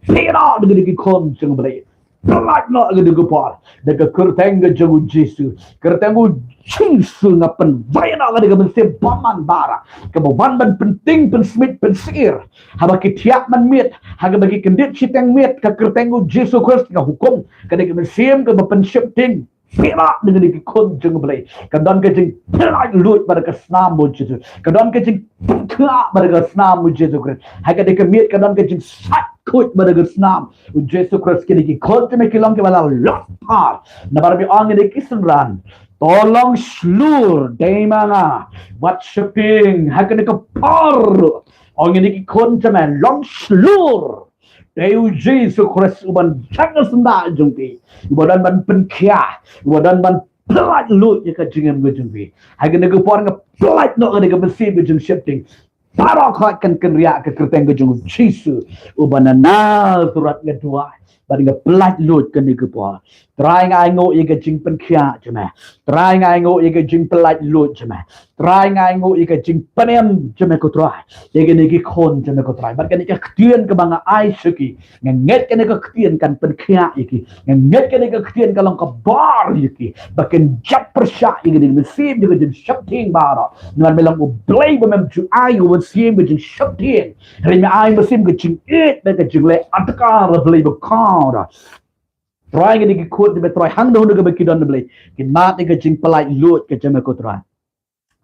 plie noh na kine ki khun jong U Blei. Pyllait noh ha kane ka por da ka kyrteng ka jong U Jisu. Kyrteng U Jisu nga pynwai noh ka dei ka mynsiem bymman baroh, kaba wan ban pyntieng, pynsmit, pynsyier. Haba ki thiah man miet, ha kaba ki kyndit shiteng miet, ka kyrteng U Jisu Khrist nga hukum, ka dei ka mynsiem kaba pynsheptieng, plie noh na kine ki khun jong U Blei. Ka don ka jingpyllait luid bad ka snam U Jisu. Ka don ka jingpynkhiah bad ka snam U Jisu Khrist. Ha kane ka miet ka don ka jingsait khuid bad ka snam U Jisu Khrist. Kine ki khun jong me ki long kiba la loh par. Namar me ong ïa kine ki synran, to long shlur, dei ma nga, wat sheptieng. Ha kane ka por, ong ïa kine ki khun jong me, long shlur, dei U Jisu Khrist uban jang ka syndah jong phi, uba don ban pynkhiah, uba don ban pyllait luid ïa ka jingim ka jong phi. Ha kane ka por nga pyllait noh ka dei ka mynsiem ka jingsheptieng. Baroh khoit kan kynriah ha ka kyrteng ka jong u Jisu uba na Nasareth nga duwai. Bad nga pyllait luid kane ka por. Trai nga ainguh ïa ka jingpynkhiah jong me. Trai nga ainguh ïa ka jingpyllait luid jong me. Trai nga ainguh ïa ka jingpynim jong me ko Trai. Ïa kine ki khun jong me ko Trai. Bad kane ka ktien kaba nga ai sha ki. Nga ngeit kane ka ktien kan pynkhiah ïa ki. Nga ngeit kane ka ktien ka long ka bor ïa ki. Ba kin jop pyrshah ïa kane ka mynsiem jong ka jingsheptieng baroh. Namar me long U Blei ba mem ju ai u mynsiem ka jingsheptieng. Hynrei me ai mynsiem ka jingïeit bad ka jingleh adkar, Blei bakhuid. Trai kine ki khun jong me Trai hangno hangno kaba ki don Blei. Kin mad ïa ka jingpyllait luid ka jong me ko Trai.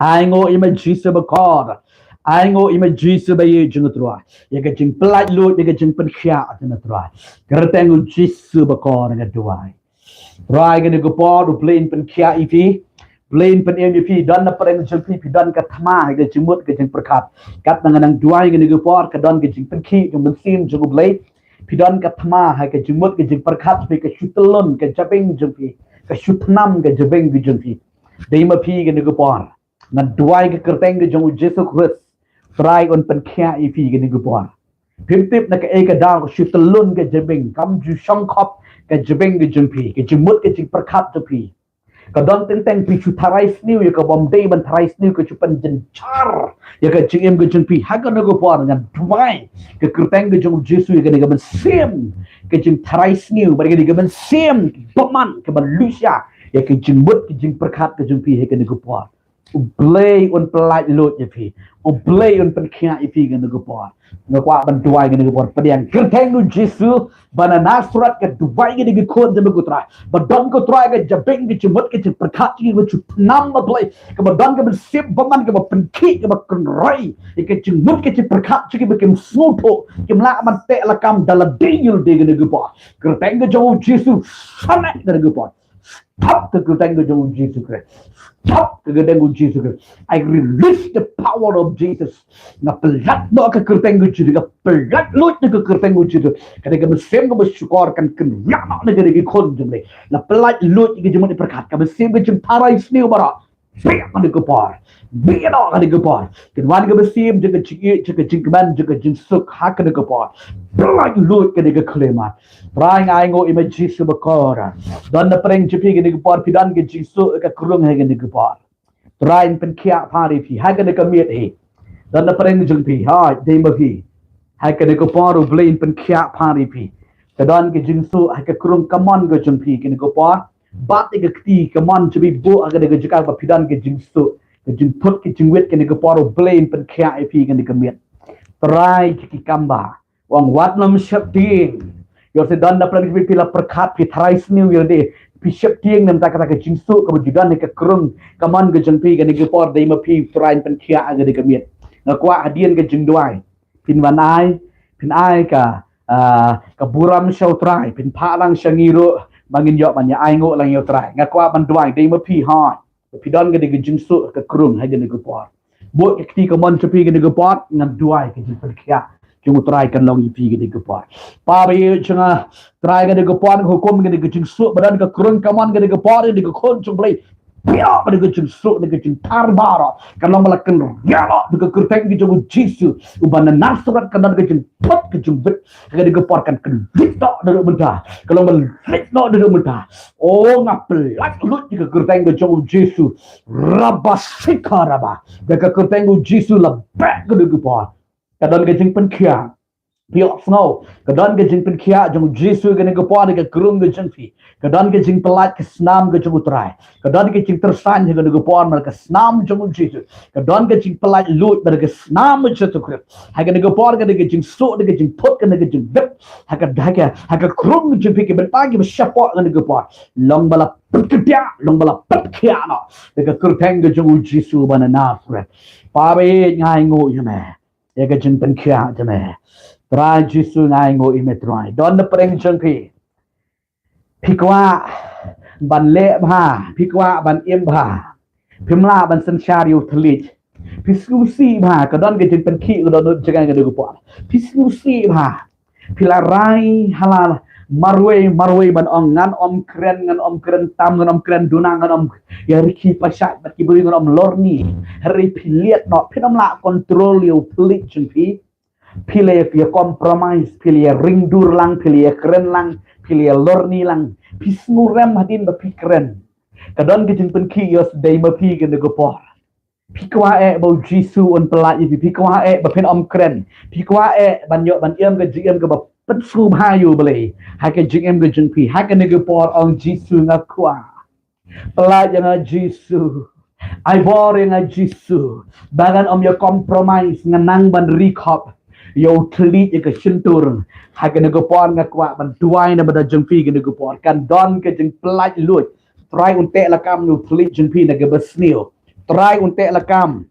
Ainguh ïa me Jisu bakhuid. Ainguh ïa me Jisu ba ïeit jong nga Trai. Ïa ka jingpyllait luid, ïa ka jingpynkhiah jong nga Trai. Kyrteng u Jisu bakhuid nga duwai. Trai kane ka por U Blei un pynkhiah ïa phi. U Blei un pynim ïa phi, don na pdeng jong phi, phi don ka thma ha ka jingmut ka jingpyrkhat. Katba nga nang duwai kane ka por, ka don ka jingpynkhih jong u Mynsiem jong U Blei. Phi don ka thma ha ka jingmut ka jingpyrkhat, phi ka shu tyllun ka jabieng jong phi. Ka shu thnam ka jabieng ka jong phi. Dei ma phi kane ka por. Nga duwai ha ka kyrteng ka jong u Jisu Khrist. Trai un pynkhiah ïa phi kane ka por. Phim tip na kaei ka daw ka shu tyllun ka jabieng, kam ju shongkhop ka jabieng ka jong phi, ka jingmut ka jingpyrkhat jong phi. Ka don teng teng phi shu tharai sniew ïa ka bym dei ban tharai sniew, ka shu pynjynjar ïa ka jingim ka jong phi. Ha kane ka por nga duwai ha ka kyrteng ka jong u Jisu ïa kane ka mynsiem ka jingtharai sniew, bad ïa kane ka mynsiem bymman kaba lutluid ïa ka jingmut ka jingpyrkhat ka jong phi ha kane ka por. U Blei un pyllait luid ïa phi. U Blei un pynkhiah ïa phi ha kane ka por. Nga kwah ban duwai ha kane ka por. Pdiang ha ka kyrteng u Jisu ba na Nasareth, nga duwai ïa kine ki khun jong me ko Trai. Ba don ko Trai ka jabieng ka jingmut ka jingpyrkhat jong ki, ba shu thnam, A Blei. Kaba don ka mynsiem bymman kaba pynkhih, kaba kynroi ïa ka jingmut ka jingpyrkhat jong ki, ba kim sngewthuh, kim lah ban teh lakam da lade ïa lade ha kane ka por. Kyrteng ka jong u Jisu, shaneng ha kane ka por. Stop ha ka kyrteng ka jong u Jisu Khrist. Stop ha ka kyrteng u Jisu Khrist. I release the power of Jesus. Nga pyllait noh ha ka kyrteng u Jisu. Nga pyllait luid ha ka kyrteng u Jisu. Kane ka mynsiem kaba shukor kan kynriah noh na kine ki khun jong me. Nga pyllait luid ïa ka jingmut jingpyrkhat, ka mynsiem ka jingtharai sniew baroh. Biang ha kane ka por. Biang ha kane ka por. Kin wan ka mynsiem jong ka jingïeit, jong ka jingkmen, jong ka jingsuk ha kane ka por. Pyllait luid kane ka khyllipmat. Trai nga ainguh ïa me Jisu bakhuid. Don na pdeng jong phi ha kane ka por, phi don ka jingsuk ka krung ha kane ka por. Trai un pynkhiah pat ïa phi ha kane ka miet hi. Don na pdeng jong phi, ha, dei ma phi. Ha kane ka por U Blei un pynkhiah pat ïa phi. Ka don ka jingsuk ha ka krung kamon ka jong phi ha kane ka por. Bat ïa ka kti kamon jong phi, buh ha kane ka jaka ba phi don ka jingsuk, ka jingthut ka jingwit ha kane ka por. U Blei un pynkhiah ïa phi ha kane ka miet. Trai ki kam ba ong wat nym sheptieng. Ïoh se don na pdeng jong phi, phi la pyrkhat, phi tharai sniew ïa lade, phi sheptieng na bynta kata ka jingsuk kaba ju don ha ka krung kamon ka jong phi ha kane ka por. Dei ma phi, Trai un pynkhiah ha kane ka miet. Nga kwah hadien ka jingduwai phin wan ai, phin ai ka, ah, ka burom sha u Trai, phin phah lang sha ngi ruh ba ngin ïoh ban ïa ainguh lang ïa u Trai. Nga kwah ban duwai, dei ma phi, hooid, phi don kane ka jingsuk ka krung ha kane ka por. Buh ka kti kamon jong phi ha kane ka por, ngan duwai ka jingpynkhiah jong u Trai kan long ïa phi ha kane ka por. Pa ba ïeit jong nga, Trai, ha kane ka por nga hukum kane ka jingsuk ba don ka krung kamon ha kane ka por, ha kane ka khun jong U Blei. Biang ha kane ka jingsuk, ha kane ka jingthar baroh. Kan long ba la kynriah noh ha ka kyrteng ka jong u Jisu uba na Nasareth, kan don ka jingthut ka jingwit. Ha kane ka por kan kynriah noh naduh mynta. Kan long ba la leit noh naduh mynta. O, nga pyllait luid ha ka kyrteng ka jong u Jisu. Rabba sika rabba. Ha ka kyrteng u Jisu la beh ha kane ka por. Ka don ka jingpynkhiah. Phi ïohsngew, ka don ka jingpynkhiah jong u Jisu ha kane ka por ha ka krung ka jong phi. Ka don ka jingpyllait ka snam ka jong u Trai. Ka don ka jingtyrsan ha kane ka por namar ka snam jong u Jisu. Ka don ka jingpyllait luid namar ka snam u Jisu Khrist. Ha kane ka por ka don ka jingsuk, ka don ka jingthut, ka don ka jingwit. Ha ka, ha ka, ha ka krung jong phi, ki bynta kiba shapoh ha kane ka por, long ba la pynkhiah, long ba la pynkhiah noh. Ha ka kyrteng ka jong u Jisu uba na Nasareth. Pa ba ïeit, nga ainguh ïa me ïa ka jingpynkhiah jong me. Trai Jisu, nga ainguh ïa me Trai. Don na pdeng jong phi, phi kwah ban leh bha, phi kwah ban im bha. Phim lah ban synshar ïa u thylliej. Phi sngewsih bha, ka don ka jingpynkhih ka dohnud jong nga ha kane ka por. Phi sngewsih bha. Phi la rai ha la, Marwei, marwei ban ong ngan ym kren, ngan ym kren tam, ngan ym kren duna, ngan ym ïa rikhi pashad bad ki briew, ngan ym lorni. Hynrei phi liat noh, phin ym lah control ïa u thylliej jong phi. Phi la ïa compromise, phi la ïa ring dur lang, phi la ïa kren lang, phi la ïa lorni lang. Phi sngewrem hadien ba phi kren. Ka don ka jingpynkhih ïa u sdei ma phi kane ka por. Phi kwah eh ba u Jisu un pyllait ïa phi, phi kwah eh ba phin ym kren, phi kwah eh ban ïoh ban im ka jingim kaba pynsngewbha ïa u Blei ha ka jingim ka jong phi. Ha kane ka por ong, Jisu, nga kwah. Pyllait ïa nga, Jisu. Ai bor ïa nga, Jisu, ba ngan ym ïa compromise, ngan nang ban ri khop ïa u thylliej ïa ka shyntur. Ha kane ka por nga kwah ban duwai namar da jong phi kane ka por. Kan don ka jingpyllait luid. Trai un teh lakam ïa u thylliej jong phi na kaba sniew. Trai un teh lakam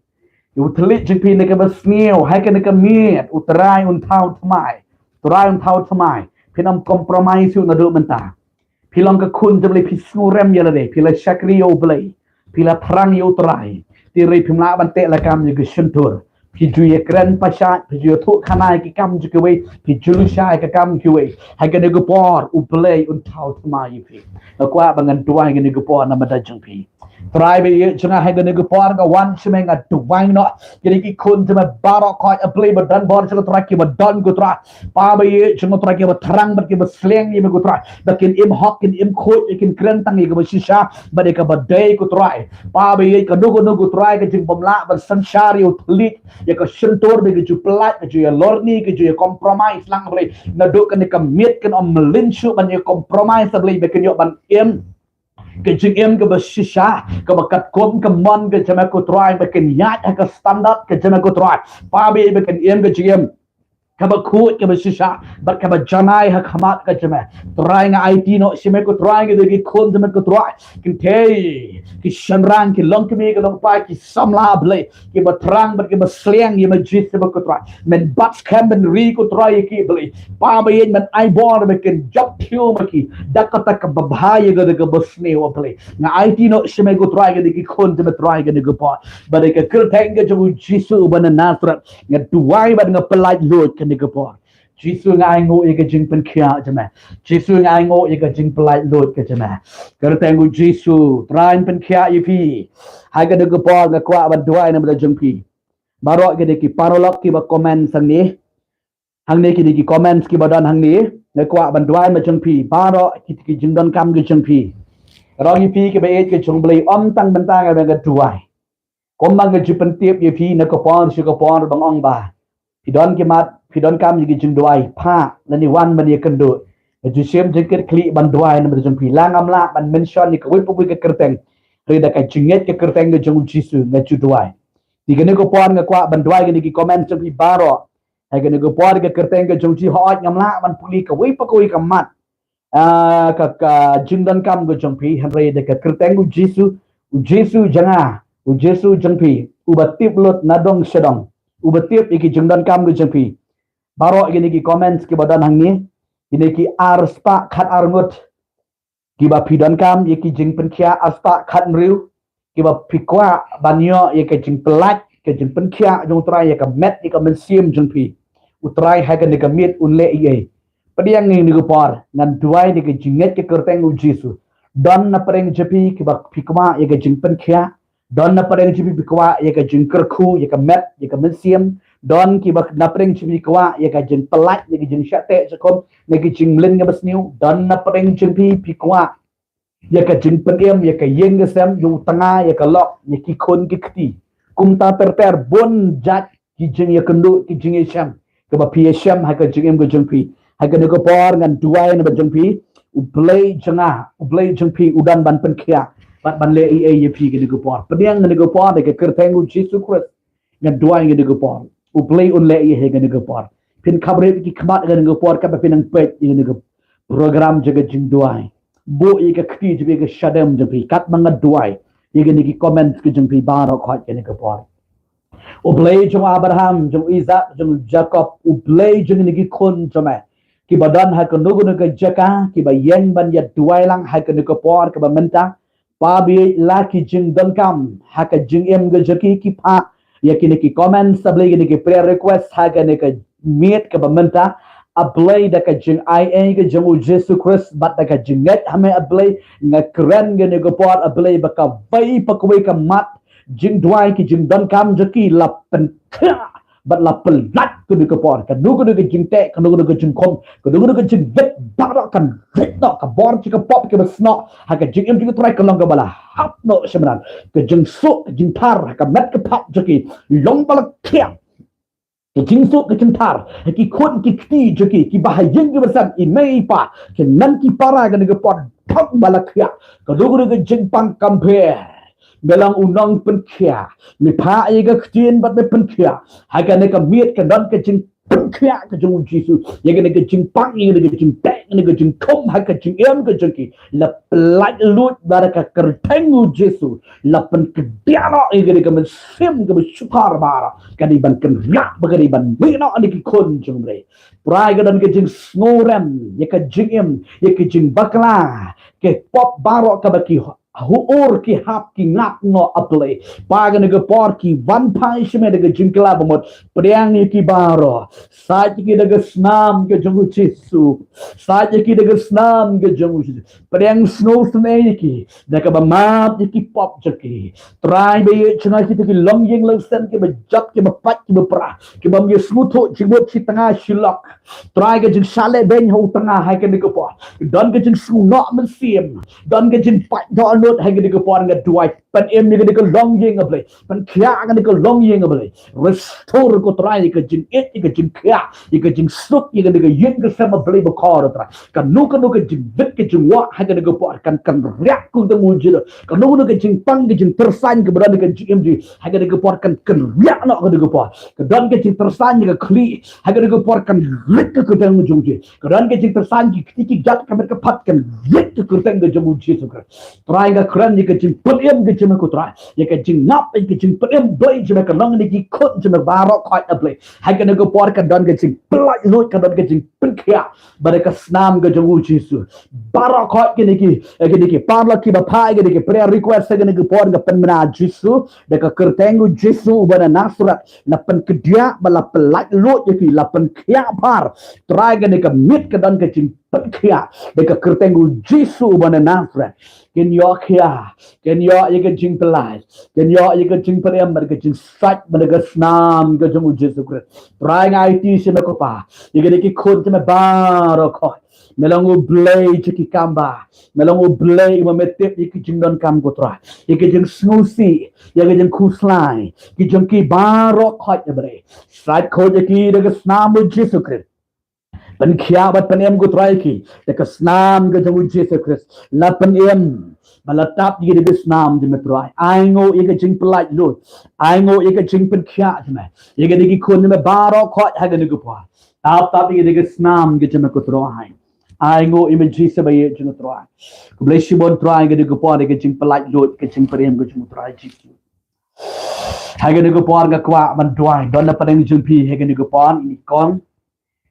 ïa u thylliej jong phi na kaba sniew. Ha kane ka miet, u Trai un thaw thymmai. Trai un thaw thymmai. Phin ym compromise shuh naduh mynta. Phi long ka khun jong u Blei, phi sngewrem ïa lade, phi la shakri ïa u Blei, phi la thrang ïa u Trai. Te hynrei phim lah ban teh lakam ïa ka shyntur. Phi ju ïa kren pashad, phi ju ïa thuh khana ïa ki kam jong kiwei, phi ju lusha ïa ka kam kiwei. Ha kane ka por u Blei un thaw thymmai ïa phi. Nga kwah ba ngan duwai kane ka por namar da jong phi. Trai ba ïeit jong nga, ha kane ka por nga wan sha me, nga duwai noh ïa ki khun jong me baroh, ko A Blei ba don bor jong nga, Trai, kiba don, ko Trai, Pa ba ïeit jong nga, Trai, kiba thrang bad kiba sliang ïa me, ko Trai, ba kin im hok, kin im khuid, kin kren tang ïa kaba shisha bad ïa kaba dei, ko Trai. Pa ba ïeit, kano kano, ko Trai, ka jingbymlah ban synshar ïa u thylliej ïa ka shyntur, ba ka ju pyllait, ka ju ïa lorni, ka ju ïa compromise lang, Blei. Naduh kane ka miet kan ym mlien shuh ban ïa compromise, Blei, ba kin ïoh ban im ka jingim kaba shisha, kaba katkum ka mon ka jong me, ko Trai, ba kin ïaid ha ka standard ka jong me, ko Trai. Pa ba ïeit, ba kin im ka jingim kaba khuid, kaba shisha bad kaba janai ha khmat ka jong me. Trai, nga aiti noh sha me, ko Trai, ki dei ki khun jong me, ko Trai, kynthei, ki shynrang, ki longkmie, ki longpa, ki samla, Blei, kiba thrang bad kiba sliang ïa me, Jisu, ba, ko Trai, men bat skhem, men ri, ko Trai, ïa ki, Blei. Pa ba ïeit, men ai bor ba kin jop thiew ma ki da kata kaba bha ïa kata kaba sniew, Blei. Nga aiti noh sha me, ko Trai, kine ki khun jong me, Trai, kane ka por. Bad ïa ka kyrteng ka jong u Jisu uba na Nasareth nga duwai bad nga pyllait luid kane ka por. Jisu, nga ainguh ïa ka jingpynkhiah jong me. Jisu, nga ainguh ïa ka jingpyllait luid ka jong me. Kyrteng u Jisu, Trai, pynkhiah ïa phi. Ha kane ka por nga kwah ban duwai namar da jong phi. Baroh kine ki paralok kiba comment hangne, hangne kine ki comments kiba don hangne, nga kwah ban duwai ma jong phi baroh, ki, ki jingdonkam ki jong phi. Ka rong ïa phi kiba ïeit ki jong u Blei, ym tang mynta nga, nga duwai. Kumba nga ju pyntip ïa phi na ka por sha ka por, ba nga ong ba phi don ki mat, phi donkam ïa ki jingduwai, phah lane wan ban ïakynduh. Nga ju shim jingkitkhlieh ban duwai namar jong phi. La ngam lah ban mention ïa kawei pa kawei ka kyrteng, hynrei da ka jingngeit ka kyrteng ka jong u Jisu nga ju duwai. Te kane ka por nga kwah ban duwai kine ki comments jong phi baroh. Ha kane ka por ka kyrteng ka jong u Jisu, hooid ngam lah ban pule kawei pa kawei ka mat, ah, ka, ka jingdonkam ka jong phi, hynrei da ka kyrteng u Jisu, u Jisu jong nga, u Jisu jong phi, uba tip lut na dong sha dong, uba tip ïa ki jingdonkam ka jong phi. Baroh kine ki comments kiba don hangne, kine ki arspah khatar ngut kiba phi donkam ïa ki jingpynkhiah, arspah khathynriew, kiba phi kwah ban ïoh ïa ka jingpyllait, ka jingpynkhiah jong u Trai ïa ka met, ïa ka mynsiem jong phi. U Trai ha kane ka miet un leh ei ei. Pdiang ïa kane ka por, ngan duwai da ka jingngeit ka kyrteng u Jisu. Don na pdeng jong phi kiba phi kwah ïa ka jingpynkhiah, don na pdeng jong phi phi kwah ïa ka jingkyrkhu ïa ka met, ïa ka mynsiem. Don kiba na pdeng jong phi kwah ïa ka jingpyllait, ïa ka jingshah teh shah kum, na ka jingmlien kaba sniew. Don na pdeng jong phi phi kwah ïa ka jingpynim, ïa ka ïing ka sem, ïa u tnga, ïa ka lok, ïa ki khun ki kti. Kumta ter ter, bun jait ki jingïakynduh, ki jingïashem kaba phi ïashem ha ka jingim ka jong phi. Ha kane ka por ngan duwai na bynta jong phi. U Blei jong nga, u Blei jong phi u don ban pynkhiah bad ban leh ei ei ïa phi kane ka por. Pdiang kane ka por da ka kyrteng u Jisu Khrist. Ngan duwai ïa kane ka por. U Blei un leh ei ei ha kane ka por. Phin khapbriew ki khmat ha kane ka por, kaba phin nang peit ïa kane ka program jong ka jingduwai. Buh ïa ka kti jong phi ha ka shadem jong phi katba nga duwai ïa kine ki comments ki jong phi baroh khoit kane ka por. U Blei jong u Abraham, jong u Isak, jong u Jakob, U Blei jong kine ki khun jong me kiba don ha kano kano ka jaka, kiba ïeng ban ïaduwai lang ha kane ka por kaba mynta. Pa ba ïeit, la ki jingdonkam ha ka jingim ka jong ki, ki phah ïa kine ki comments, A Blei, kine ki prayer request ha kane ka miet kaba mynta. A Blei, da ka jingai ei ka jong u Jisu Khrist bad da ka jingngeit ha me, A Blei, nga kren kane ka por, A Blei, ba kawei pa kawei ka mat jingduwai, ki jingdonkam jong ki la pynkhiah bad la pyllait kane ka por. Kano kano ka jingteh, kano kano ka jingkhum, kano kano ka jingwit, baroh kan rit noh. Ka bor jong ka pop kaba snoh ha ka jingim jong u Trai ka long kaba la hap noh sha madan. Ka jingsuk, ka jingthar ha ka met ka phad jong ki long ba la khiah. Ka jingsuk, ka jingthar ha ki khun ki kti jong ki, kiba ha ïing kiba sem, i mei i pa, ki nang ki para, kane ka por thok ba la khiah. Kano kano ka jingpang compare, me long u nongpynkhiah. Me phah ïa ka ktien bad me pynkhiah. Ha kane ka miet ka don ka jingpynkhiah ka jong u Jisu ïa kane ka jingpang, ïa kane ka jingteh, ïa kane ka jingkhum ha ka jingim ka jong ki. La pyllait luid bad da ka kyrteng u Jisu la pynkdiah noh ïa kane ka mynsiem kaba shukor baroh, ka dei ban kynriah bad ka dei ban mih noh na ki khun jong U Blei. Trai, ka don ka jingsngewrem ïa ka jingim, ïa ka jingbakla, ka pop baroh kaba ki huur, ki hap, ki ngap noh, A Blei. Pa, kane ka por ki wan phai sha me da ka jingkylla bamut. Pdiang ïa ki baroh. Sait ïa ki da ka snam ka jong u Jisu. Sait ïa ki da ka snam ka jong u Jisu. Pdiang sngewsynei ïa ki da kaba map ïa ki pop jong ki. Trai, ba ïeit jong nga, kita ki longïing longsem, kiba jot, kiba pait, kiba pra, kiba ym ïohsngew thuh jingmut shi tnga shi lok. Trai, ka jingshah lehbeiñ ha u tnga ha kane ka por. Don ka jingsngewnoh mynsiem, don ka jingpait dohnud ha kane ka por, nga duwai, pynim ïa kane ka longïing, A Blei. Pynkhiah kane ka longïing, A Blei. Restore, ko Trai, ïa ka jingïeit, ïa ka jingkhiah, ïa ka jingsuk, ïa kane ka ïing ka sem, A Blei bakordor, Trai. Kano kano ka jingwit, ka jingwah ha kane ka por kan kynriah, ko Trai, u Jisu. Kano kano ka jingpang, ka jingtyrsan kaba don ha ka jingim jong ki ha kane ka por kan kynriah noh ha kane ka por. Ka don ka jingtyrsan ïa ka khlieh ha kane ka por, kan rit ha ka kyrteng jong u Jisu. Ka don ka jingtyrsan ki kti ki kjat ha ka met ka phad, kan rit ha ka kyrteng ka jong u Jisu Khrist. Trai, nga kren ïa ka jingpynim ka jong me, ko Trai, ïa ka jingngap, ïa ka jingpynim Blei jong me, ka long na ki khun jong me baroh khoit, A Blei. Ha kane ka por kan don ka jingpyllait luid, kan don ka jingpynkhiah bad da ka snam ka jong u Jisu. Baroh khoit kine ki, eh, kine ki paralok kiba phah ïa kine ki prayer request ha kane ka por, nga pynbna, Jisu, da ka kyrteng u Jisu uba na Nasareth, la pynkdiah bad la pyllait luid ïa ki, la pynkhiah bha. Trai, kane ka miet ka don ka jingpynkhiah da ka kyrteng u Jisu uba na Nasareth. Kin ïoh khiah, kin ïoh ïa ka jingpyllait, kin ïoh ïa ka jingpynim bad ka jingsait bad da ka snam ka jong u Jisu Khrist. Trai, nga aiti sha me, ko Pa, ïa kine ki khun jong me baroh khoit. Me long U Blei jong ki kamba. Me long U Blei uba me tip ïa ki jingdonkam, ko Trai, ïa ki jingsngewsih, ïa ki jingkhuslai ki jong ki baroh khoit, A Blei. Sait khuid ïa ki da ka snam u Jisu Khrist. Pynkhiah bad pynim, ko Trai, ïa ki da ka snam ka jong u Jisu Khrist. La pynim bad la tap ïa ki da ka snam jong me, Trai. Ai nguh ïa ka jingpyllait luid, ai nguh ïa ka jingpynkhiah jong me ïa kine ki khun jong me baroh khoit ha kane ka por. Tap, tap ïa ki da ka snam ka jong me, ko Trai. Ai nguh ïa me, Jisu ba ïeit jong nga, Trai. Khublei shibun, Trai, ha kane ka por, ïa ka jingpyllait luid, ka jingpynim ka jong me, Trai Jisu. Ha kane ka por nga kwah ban duwai, don na pdeng jong phi ha kane ka por, ine i kong.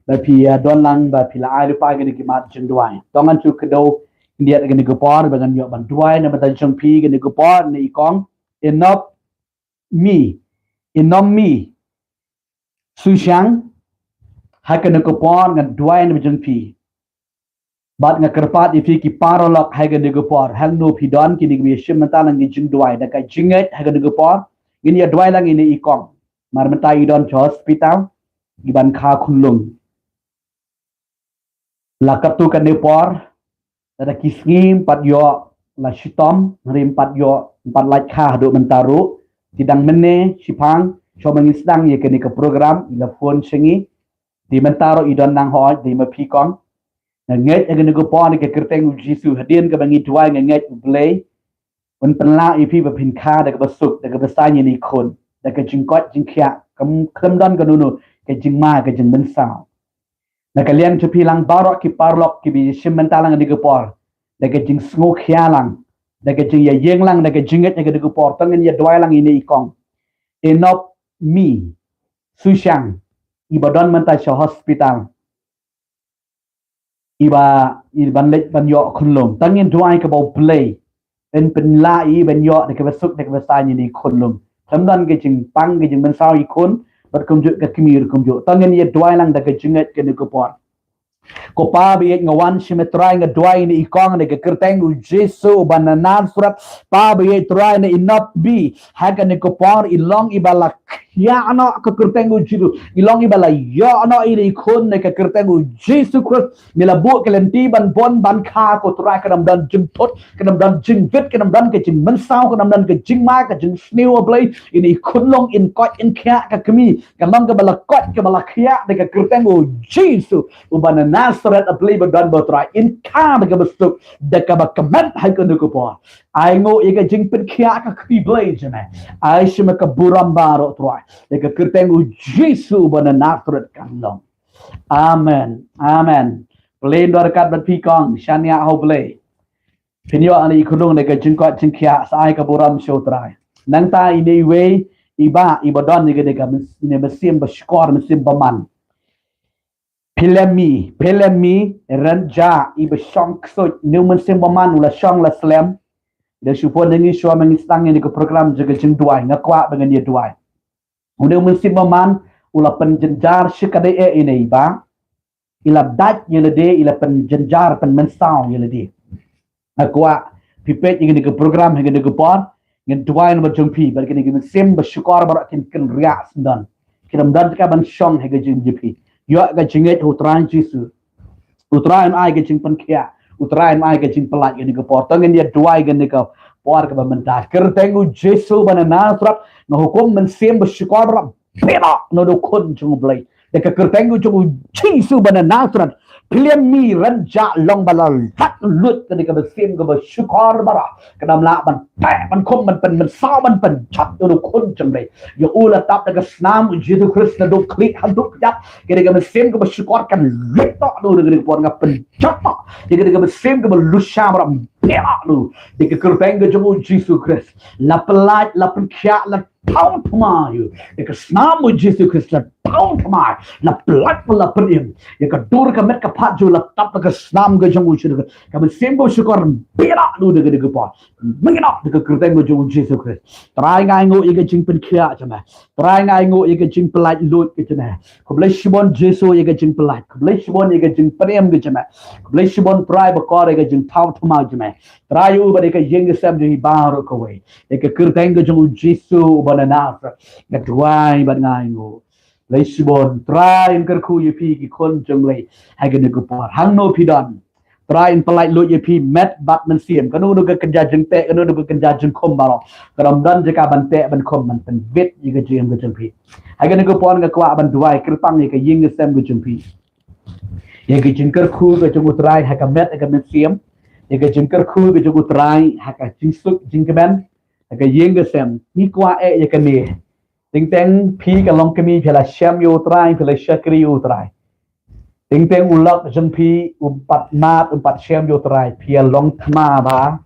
Ba phi, ah, don lang, ba phi la ai lypa ha kine ki mat jingduwai. To ngan shu kdew khyndiat ha kane ka por ba ngan ïoh ban duwai na bynta jong phi ha kane ka por, ine i kong. Inop mi, Inom mi Sushang, ha kane ka por ngan duwai na bynta jong phi. Bad nga kyrpad ïa phi ki paralok ha kane ka por, hangno phi don, kine kiba ïashim bynta lang ki jingduwai, da ka jingngeit ha kane ka por ngin ïa duwai lang ïa ine i kong. Namar mynta i don sha hospital, i ban kha khunlung. La katto katne por, lada ki sngi ym pat ïoh la shitom, hynrei ym pat ïoh, ym pat lait kha haduh mynta ruh. Te dang mynne shiphang, shuwa ba ngin sdang ïa kane ka program, i la phone sha ngi. Te mynta ruh i don nang hoi, te ma phi kong. Nga ngeit ha kane ka por, ha ka kyrteng u Jisu, hadien kaba ngi duwai nga ngeit U Blei un pynlah ïa phi ba phin kha da kaba suk, da kaba saiñ ïa ine i khun, da ka jingkoit jingkhiah, kam, kam don kano kano ka jingma ka jingmynsaw. Na ka liang jong phi lang baroh ki paralok kiba ïashim bynta lang ha kane ka por, da ka jingsngewkhia lang, da ka jingïaïeng lang, da ka jingngeit ha kane ka por, to ngin ïa duwai lang ïa ine i kong. Inop mi Sushang, iba don mynta sha hospital, iba, iban leit ban ïoh khunlung. To ngin duwai kaba U Blei un pynlah ïa i ban ïoh da kaba suk, da kaba saiñ ïa ine i khunlung. Kam don ka jingpang ka jingmynsaw ïa i khun, bad kumjuh ka kmie ruh kumjuh. To ngin ïa duwai lang da ka jingngeit ha kane ka por. Ko Pa ba ïeit, nga wan sha me Trai, nga duwai na i kong ha ka kyrteng u Jisu uba na Nasareth. Pa ba ïeit Trai, na i nop bha ha kane ka por, i long iba la khiah noh ha ka kyrteng u Jisu. I long iba la ïoh noh ïa i khun ha ka kyrteng u Jisu Khrist. Me la buh ki lynti ban bun ban kha ko Trai, kan ym don jingthut, kan ym don jingwit, kan ym don ka jingmynsaw, kan ym don ka jingma, ka jingsniew, A Blei. Ïa i khun long in koit in khiah ka kmie, kan long kaba la koit kaba la khiah da ka kyrteng u Jisu uba na Nasareth, A Blei ba don bor Trai. In kha da kaba suk, da kaba kmen ha kane ka por. Ai nguh ïa ka jingpynkhiah ka kti Blei jong me. Ai sha me ka burom baroh Trai. Ïa ka kyrteng u Jisu uba na Nasareth kan long. Amen. Amen. Blei un don ryngkat bad phi kong, shaniah ha U Blei. Phin ïoh ane i khunlung da ka jingkoit jingkhiah, sa ai ka burom sha U Trai. Nangta ine iwei i bah iba don ïa kane ka myn-, ine mynsiem ba shukor, mynsiem bymman. Phi lem mi, phi lem mi, Rynjah iba shong ksuid, ine u mynsiem bymman u la shong la slem. Da shu pon da ngi shuwa ma ngi sdang ïa ka program jong ka jingduwai, nga kwah ba ngin ïa duwai. Une u mynsiem bymman u la pynjynjar shikatdei eh ine i bah. I la dait ïa lade, i la pynjynjar pynmynsaw ïa lade. Nga kwah phi peit ïa kane ka program ha kane ka por, ngin duwai namar jong phi, bad kine ki mynsiem ba shukor baroh kin kynriah syndon. Kin ym don ka ban shong ha ka jingim jong phi. Ïoh ka jingngeit ha U Trai Jisu. U Trai un ai ka jingpynkhiah, U Trai un ai ka jingpyllait ha kane ka por. To ngin ïa duwai ha kane ka por kaba mynta. Kyrteng u Jisu ba na Nasareth, nga hukum mynsiem ba shukor baroh, bit noh na u khun jong U Blei. Da ka kyrteng u jong u Jisu ba na Nasareth, phi lem mi Rynjah, long ba la lait lut kane ka mynsiem kaba shukor baroh. Kan ym lah ban teh ban khum ban pynmynsaw ban pynjot ïa u khun jong U Blei. Ïa u la tap da ka snam u Jisu Khrist, la duh khlieh haduh kjat. Kane ka mynsiem kaba shukor kan lait noh na u da kane ka por, nga pynjot noh ïa kane ka mynsiem kaba lusha baroh, bit noh na u da ka kyrteng ka jong u Jisu Khrist. La pyllait, la pynkhiah, la thaw thma ïa u da ka snam u Jisu Khrist, la thaw thma, la pyllait, la pynim. Ïa ka dur ka met ka phad jong u la tap da ka snam ka jong u Jisu Khrist. Ka mynsiem kaba shukor, bit noh na u da kane ka por. Mynta da ka kyrteng ka jong u Jisu Khrist. Trai nga ai nguh ïa ka jingpynkhiah jong me. Trai nga ai nguh ïa ka jingpyllait lut ka jong me. Khublei shibun Jisu ïa ka jingpyllait. Khublei shibun ïa ka jingpynim ka jong me. Khublei shibun Trai bakor ïa ka jingthaw thma jong me. Trai ïa u bad ïa ka ïing ka sem jong i baroh kawei. Ïa ka kyrteng ka jong u Jisu uba na Nasareth, nga duwai bad nga ai nguh. Khublei shibun. Trai un kyrkhu ïa phi ki khun jong U Blei ha kane ka por. Hangno phi don, Trai un pyllait lut ïa phi met bad mynsiem. Kano kano ka kynja jingteh, kano kano ka kynja jingkhum baroh, kan ym don jaka ban teh ban khum ban pynbit ïa ka jingim ka jong phi. Ha kane ka por nga kwah ban duwai kyrpang ïa ka ïing ka sem ka jong phi, ïa ka jingkyrkhu ka jong U Trai ha ka met ha ka mynsiem, ïa ka jingkyrkhu ka jong U Trai ha ka jingsuk jingkmen, ha ka ïing ka sem. Ngi kwah eh ïa kane. Teng teng phi ka long kmie, phi la shem ïa U Trai, phi la shakri ïa U Trai. Teng teng u lok jong phi um pat mad, um pat shem ïa U Trai, phi ïa long thma bha.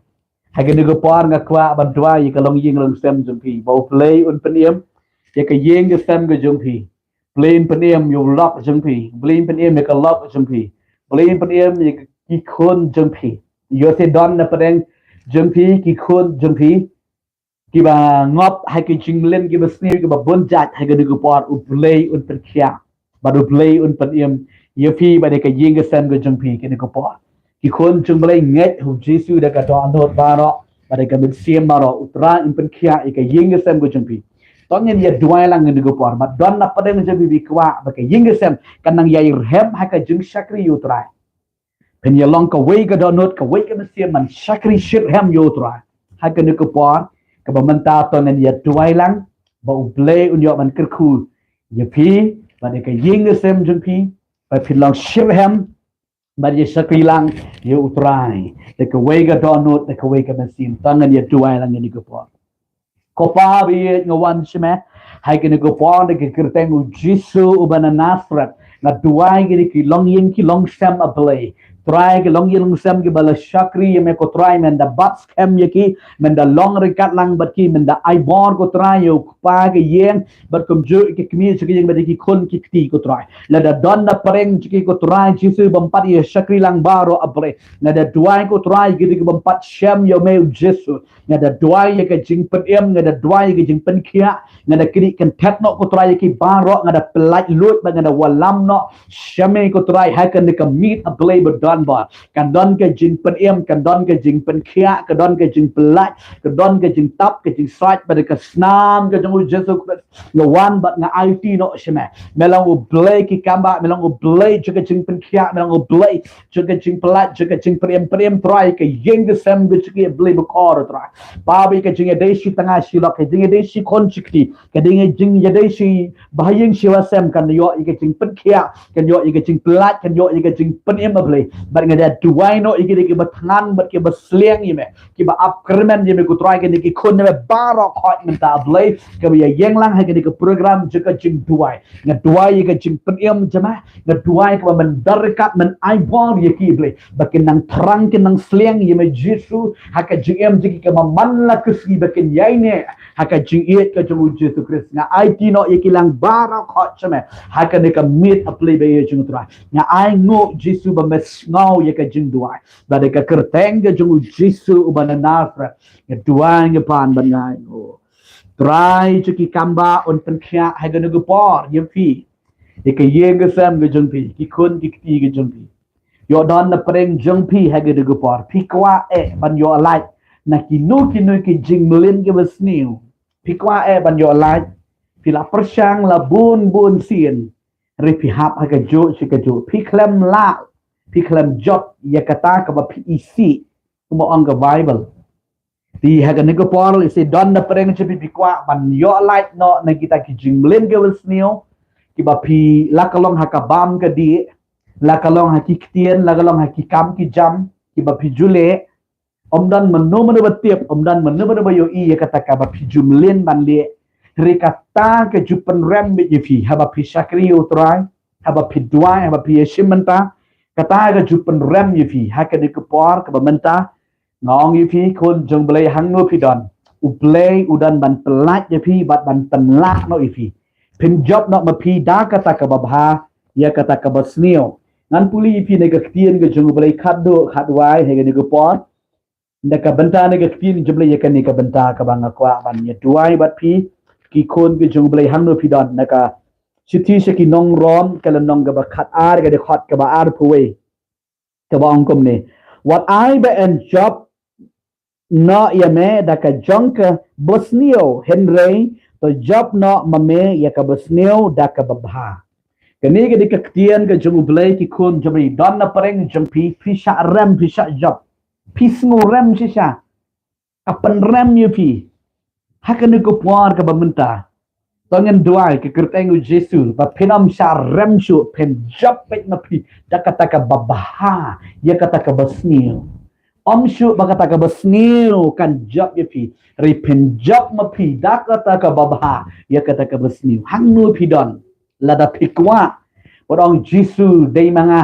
Ha kane ka por nga kwah ban duwai ïa ka longïing longsem jong phi, ba U Blei un pynim ïa ka ïing ka sem ka jong phi. Blei un pynim ïa u lok jong phi. Blei un pynim ïa ka lok jong phi. Blei un pynim ïa ki khun jong phi. Ïoh te don na pdeng jong phi ki khun jong phi kiba ngop ha ki jingmlien kiba sniew kiba bun jait, ha kane ka por U Blei un pynkhiah bad U Blei un pynim ïa phi bad ïa ka ïing ka sem ka jong phi kane ka por. Ki khun jong U Blei, ngeit ha u Jisu da ka dohnud baroh bad da ka mynsiem baroh, U Trai un pynkhiah ïa ka ïing ka sem ka jong phi. To ngin ïa duwai lang kane ka por, bad don na pdeng jong phi ba kwah ba ka ïing ka sem kan nang ïai rhem ha ka jingshakri ïa U Trai. Phin ïa long kawei ka dohnud, kawei ka mynsiem ban shakri shitrhem ïa U Trai. Ha kane ka por kaba mynta to ngin ïa duwai lang ba U Blei un ïoh ban kyrkhu ïa phi bad ïa ka ïing ka sem jong phi, ba phin long shitrhem bad ïa shakri lang ïa U Trai da kawei ka dohnud, da kawei ka mynsiem. To ngin ïa duwai lang ïa kane ka por. Ko Pa ba ïeit, nga wan sha me ha kane ka por da ka kyrteng u Jisu uba na Nasareth. Nga duwai ïa kine ki longïing ki longsem, A Blei. Trai, ki longïing longsem kiba la shakri ïa me ko Trai, men da bat skhem ïa ki, men da long ryngkat lang bad ki, men da ai bor ko Trai ïa u kpa ka ïing, bad kumjuh ïa ki kmie sha ka ïing bad ïa ki khun ki kti ko Trai. Lada don napdeng jong ki ko Trai Jisu bym pat ïa shakri lang baroh, A Blei, nga da duwai ko Trai ïa kito kibym pat shem ïa me, U Jisu. Nga da duwai ïa ka jingpynim, nga da duwai ïa ka jingpynkhiah, nga da kyndiah kyntait noh ko Trai ïa ki baroh, nga da pyllait luid bad nga da wallam noh sha me ko Trai ha kane ka miet, A Blei badonbor. Kan don ka jingpynim, kan don ka jingpynkhiah, kan don ka jingpyllait, kan don ka jingtap, ka jingsait bad ka snam ka jong U Jisu Khrist. Nga wan bad nga aiti noh sha me. Me long U Blei ki kam bah, me long U Blei jong ka jingpynkhiah, me long U Blei jong ka jingpyllait, jong ka jingpynim, pynim Trai ka ïing ka sem ka jong ki, A Blei bakor Trai. Ba ba ïa ka jingïadei shi tnga shi lok, ka jingïadei shi khun shi kti, ka dei ka jingïadei shi bahaïing shi basem, kan ïoh ïa ka jingpynkhiah, kan ïoh ïa ka jingpyllait, kan ïoh ïa ka jingpynim, A Blei. Bad nga da duwai noh ïa kito kiba thngan bad kiba sliang ïa me, kiba ap kyrmen ïa me ko Trai, kine ki khun ïa me baroh khoit mynta, A Blei, kiba ïa ïeng lang ha kane ka program jong ka jingduwai. Nga duwai ïa ka jingpynim jong me, nga duwai kaba men da ryngkat, men ai bor ïa ki, A Blei, ba kin nang thrang, kin nang sliang ïa me Jisu ha ka jingim jong ki, kaba man la ka sngi ba kin ïaineh ha ka jingïeit ka jong U Jisu Khrist. Nga aiti noh ïa ki lang baroh khoit sha me ha kane ka miet, A Blei ba ïeit jong U Trai. Nga ainguh Jisu ba me sngew ïa ka jingduwai. Bad ha ka kyrteng ka jong U Jisu uba na Nasareth nga duwai, nga pan bad nga ainguh. Trai, jong ki kam bah un pynkhiah ha kane ka por ïa phi, ïa ka ïing ka sem ka jong phi, ki khun ki kti ka jong phi. Ïoh don napdeng jong phi ha kane ka por. Phi kwah eh ban ïoh lait na kino kino ki jingmlien kiba sniew? Phi kwah eh ban ïoh lait? Phi la pyrshang la bun bun sien, hynrei phi hap ha kajuh shi kajuh. Phi khlem lah, phi khlem jop ïa kata kaba phi isih, kumba ong ka Baibl. Te ha kane ka por lehse don napdeng jong phi, phi kwah ban ïoh lait noh na kita ki jingmlien kiba sniew, kiba phi, la ka long ha ka bam ka dih, la ka long ha ki ktien, la ka long ha ki kam ki jam kiba phi ju leh. Ym don mano mano ba tip, ym don mano mano ba ïohi ïa kata kaba phi ju mlien ban leh. Hynrei kata ka ju pynrem beit ïa phi haba phi shakri ïa U Trai, haba phi duwai, haba phi ïashim bynta. Kata ka ju pynrem ïa phi ha kane ka por kaba mynta. Nga ong ïa phi, khun jong U Blei, hangno phi don, U Blei u don ban pyllait ïa phi bad ban pynlah noh ïa phi. Phin jop noh ma phi da kata kaba bha ïa kata kaba sniew. Ngan pule ïa phi na ka ktien ka jong U Blei khatduh khatwai ha kane ka por. Na ka bynta na ka ktien jong U Blei ïa kane ka bynta kaba nga kwah ban ïa duwai bad phi, ki khun ki jong U Blei, hangno phi don. Na ka shithi sha ki Nong Rom, ka lynnong kaba khatar, ka dkhot kaba arphew wei, kaba ong kumne: Wat ai ba yn jop noh ïa me da ka jong kaba sniew, hynrei to jop noh ma me ïa kaba sniew da kaba bha. Kane ka dei ka ktien ka jong U Blei, ki khun jong U Blei, don napdeng jong phi, phi shah rem, phi shah jop, phi sngew rem shisha. Ka pynrem ïa phi ha kane ka por kaba mynta. To ngin duwai ha ka kyrteng U Jisu ba phin ym shah rem shuh, phin jop beit ma phi da kata kaba bha ïa kata kaba sniew. Ym shuh ba kata kaba sniew kan jop ïa phi, hynrei phin jop ma phi da kata kaba bha ïa kata kaba sniew. Hangno phi don, lada phi kwah, wat ong, Jisu, dei ma nga.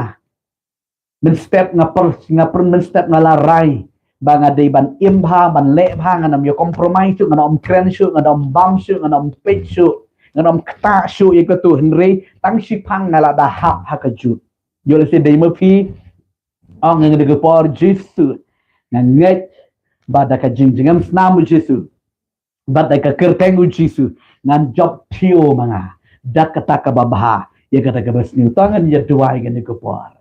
Mynstep nga pyrshang, nga pyrshang, mynstep nga la rai ba nga dei ban im bha, ban leh bha, ngan ym ïa compromise shuh, ngan ym kren shuh, ngan ym bam shuh, ngan ym peit shuh, ngan ym ktah shuh ïa kato, hynrei tang shiphang nga la da hap ha kajuh. Ïoh lehse dei ma phi, ong ha kane ka por, Jisu, nga ngeit ba da ka jingjngem snam U Jisu bad da ka kyrteng U Jisu, ngan jop thiah ma nga da kata kaba bha ïa kata kaba sniew. To ngin ïa duwai ha kane ka por.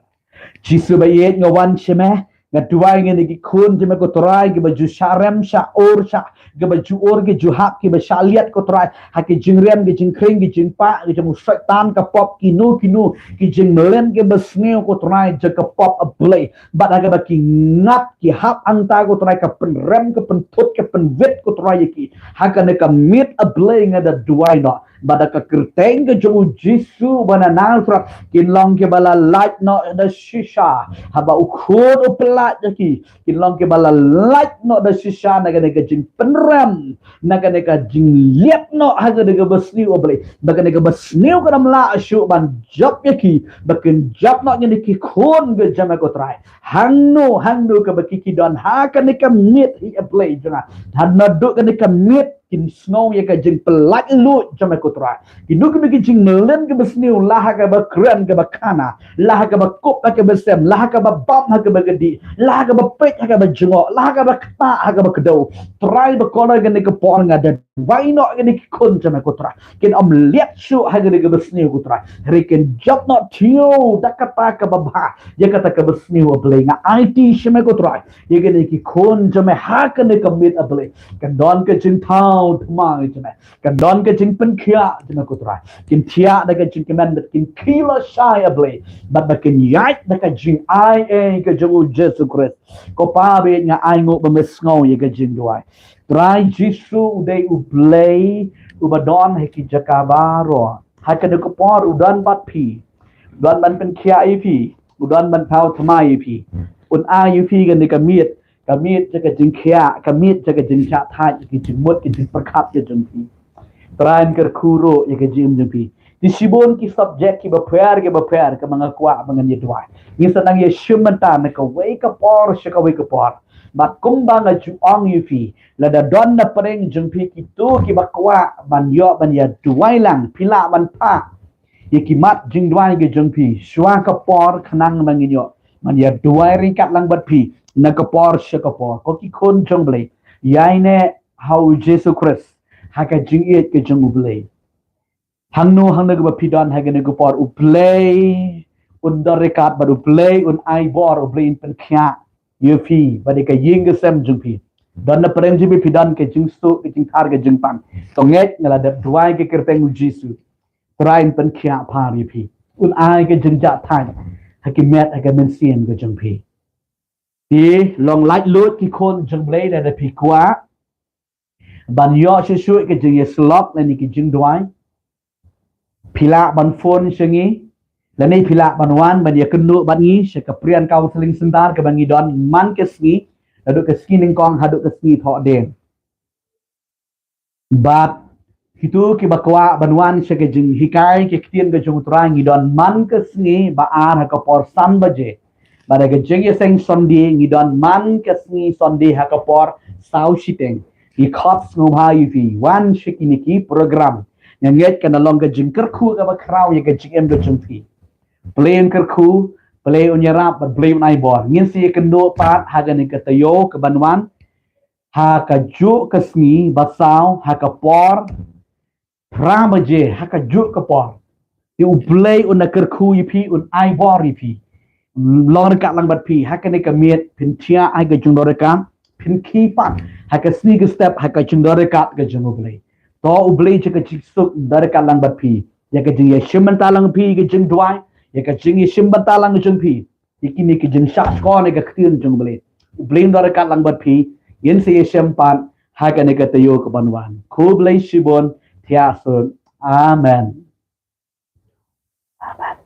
Jisu ba ïeit, nga wan sha me, nga duwai ïa kine ki khun jong me ko Trai, kiba ju shah rem, shah ur, shah, kiba ju ur, ki ju hap, kiba shah liat ko Trai ha ki jingriam, ki jingkhring, ki jingpah ki jong u Soitan, ka pop, kino kino ki jingmlien kiba sniew ko Trai jong ka pop, A Blei. Bad ha kaba ki ngap, ki hap hangta ko Trai, ka pynrem, ka pynthut, ka pynwit ko Trai ïa ki. Ha kane ka miet, A Blei, nga da duwai noh Bad da ka kyrteng ka jong u Jisu ba na Nasareth, kin long kiba la lait noh da shisha. Haba u khun u pyllait ïa ki, kin long kiba la lait noh da shisha na kane ka jingpynrem, na kane ka jingleit noh ha kane kaba sniew, A Blei. Ba kane kaba sniew kam lah shuh ban jop ïa ki, ba kin jop noh ïa kine ki khun ka jong me ko Trai. Hangno, hangno kaba ki ki don ha kane ka miet hi, A Blei jong nga. Hangno kane ka miet kin sngew ïa ka jingpyllait luid jong me ko Trai. Kino kino ki jingmlien kiba sniew, la ha kaba kren kaba khana, la ha kaba kup ha kaba sem, la ha kaba bam ha kaba kdih, la ha kaba peit ha kaba jngoh, la ha kaba ktah ha kaba kdew. Trai, ba ko la kane ka por nga da duwai noh ïa kine ki khun jong me ko Trai. Kin ym leit shuh ha kane kaba sniew ko Trai. Hynrei kin jop noh thiah da kata kaba bha ïa kata kaba sniew, A Blei. Nga aiti sha me ko Trai ïa kine ki khun jong me ha kane ka miet, A Blei. Kan don ka jingthaw thymmai jong me, kan don ka jingpynkhiah jong me ko Trai. Kin thiah da ka jingkmen bad kin khie lashai, A Blei. Bad ba kin ïaid da ka jingai ei ka jong u Jisu Khrist. Ko Pa, ba nga ainguh ba me sngew ïa ka jingduwai. Trai Jisu u dei U Blei uba don ha ki jaka baroh. Ha kane ka por u don bad phi. U don ban pynkhiah ïa phi. U don ban thaw thymmai ïa phi. Un ai ïa phi kane ka miet, ka miet jong ka jingkhiah, ka miet jong ka jingjahthait, ka jingmut, ka jingpyrkhat ka jong phi. Trai, kyrkhu ruh ïa ka jingim jong phi. Te shibun ki subject kiba pher kiba pher kaba nga kwah ba ngan ïa duwai. Ngin sa nang ïa shim bynta na kawei ka por sha kawei ka por. Bad kumba nga ju ong ïa phi, lada don na pdeng jong phi kito kiba kwah ban ïoh ban ïa duwai lang, phi lah ban phah ïa ki mat jingduwai ka jong phi shuwa ka por, khnang ba ngin ïoh ban ïa duwai ryngkat lang bad phi na ka por sha ka por. Ko ki khun jong U Blei, ïaineh ha u Jisu Khrist ha ka jingïeit ka jong U Blei. Hangno hangno kaba phi don ha kane ka por, U Blei un don ryngkat bad U Blei un ai bor, U Blei un pynkhiah ïa phi bad ïa ka ïing ka sem jong phi. Don na pdeng jong phi, phi don ka jingsuk, ka jingthar, ka jingpang. To ngeit, nga la dep duwai ha ka kyrteng u Jisu. Trai un pynkhiah phar ïa phi. Un ai ka jingjahthait ha ki met, ha ka mynsiem ka jong phi. Te long laitluid ki khun jong U Blei, lada phi kwah ban ïoh shuh shuh ka jingïasyllok lane ka jingduwai, phi lah ban phone sha ngi, lane phi lah ban wan ban ïakynduh bad ngi sha ka Pre and Counseling Center kaba ngi don man ka sngi, naduh ka sngi nyngkong haduh ka sngi thohdieng. Bad kito kiba kwah ban wan sha ka jinghikai ka ktien ka jong U Trai, ngi don man ka sngi ba ar ha ka por san baje. Bad ha ka jingïaseng Sunday ngi don man ka sngi Sunday ha ka por saw shiteng. Ngi khot sngewbha ïa phi wan sha kine ki program. Nga ngeit kan long ka jingkyrkhu kaba khraw ïa ka jingim ka jong phi. Blei un kyrkhu, Blei un ïarap bad Blei un ai bor. Ngin sa ïakynduh pat ha kane ka taïew kaban wan ha kajuh ka sngi ba saw ha ka por phra baje ha kajuh ka por. Te U Blei un da kyrkhu ïa phi, un ai bor ïa phi. Long ryngkat lang bad phi ha kane ka miet, phin thiah ha ka jingdon ryngkat, phin khie pat ha ka sngi ka step ha ka jingdon ryngkat ka jong U Blei. To U Blei jong ka jingsuk un don ryngkat lang bad phi. Ïa ka jingïashim bynta lang phi, ka jingduwai, ïa ka jingïashim bynta lang jong phi. Ïa kine ki jingshah shkor na ka ktien jong U Blei. U Blei un don ryngkat lang bad phi. Ngin sa ïashem pat ha kane ka taïew kaban wan. Khublei shibun, thiah suk. Amen. Amen.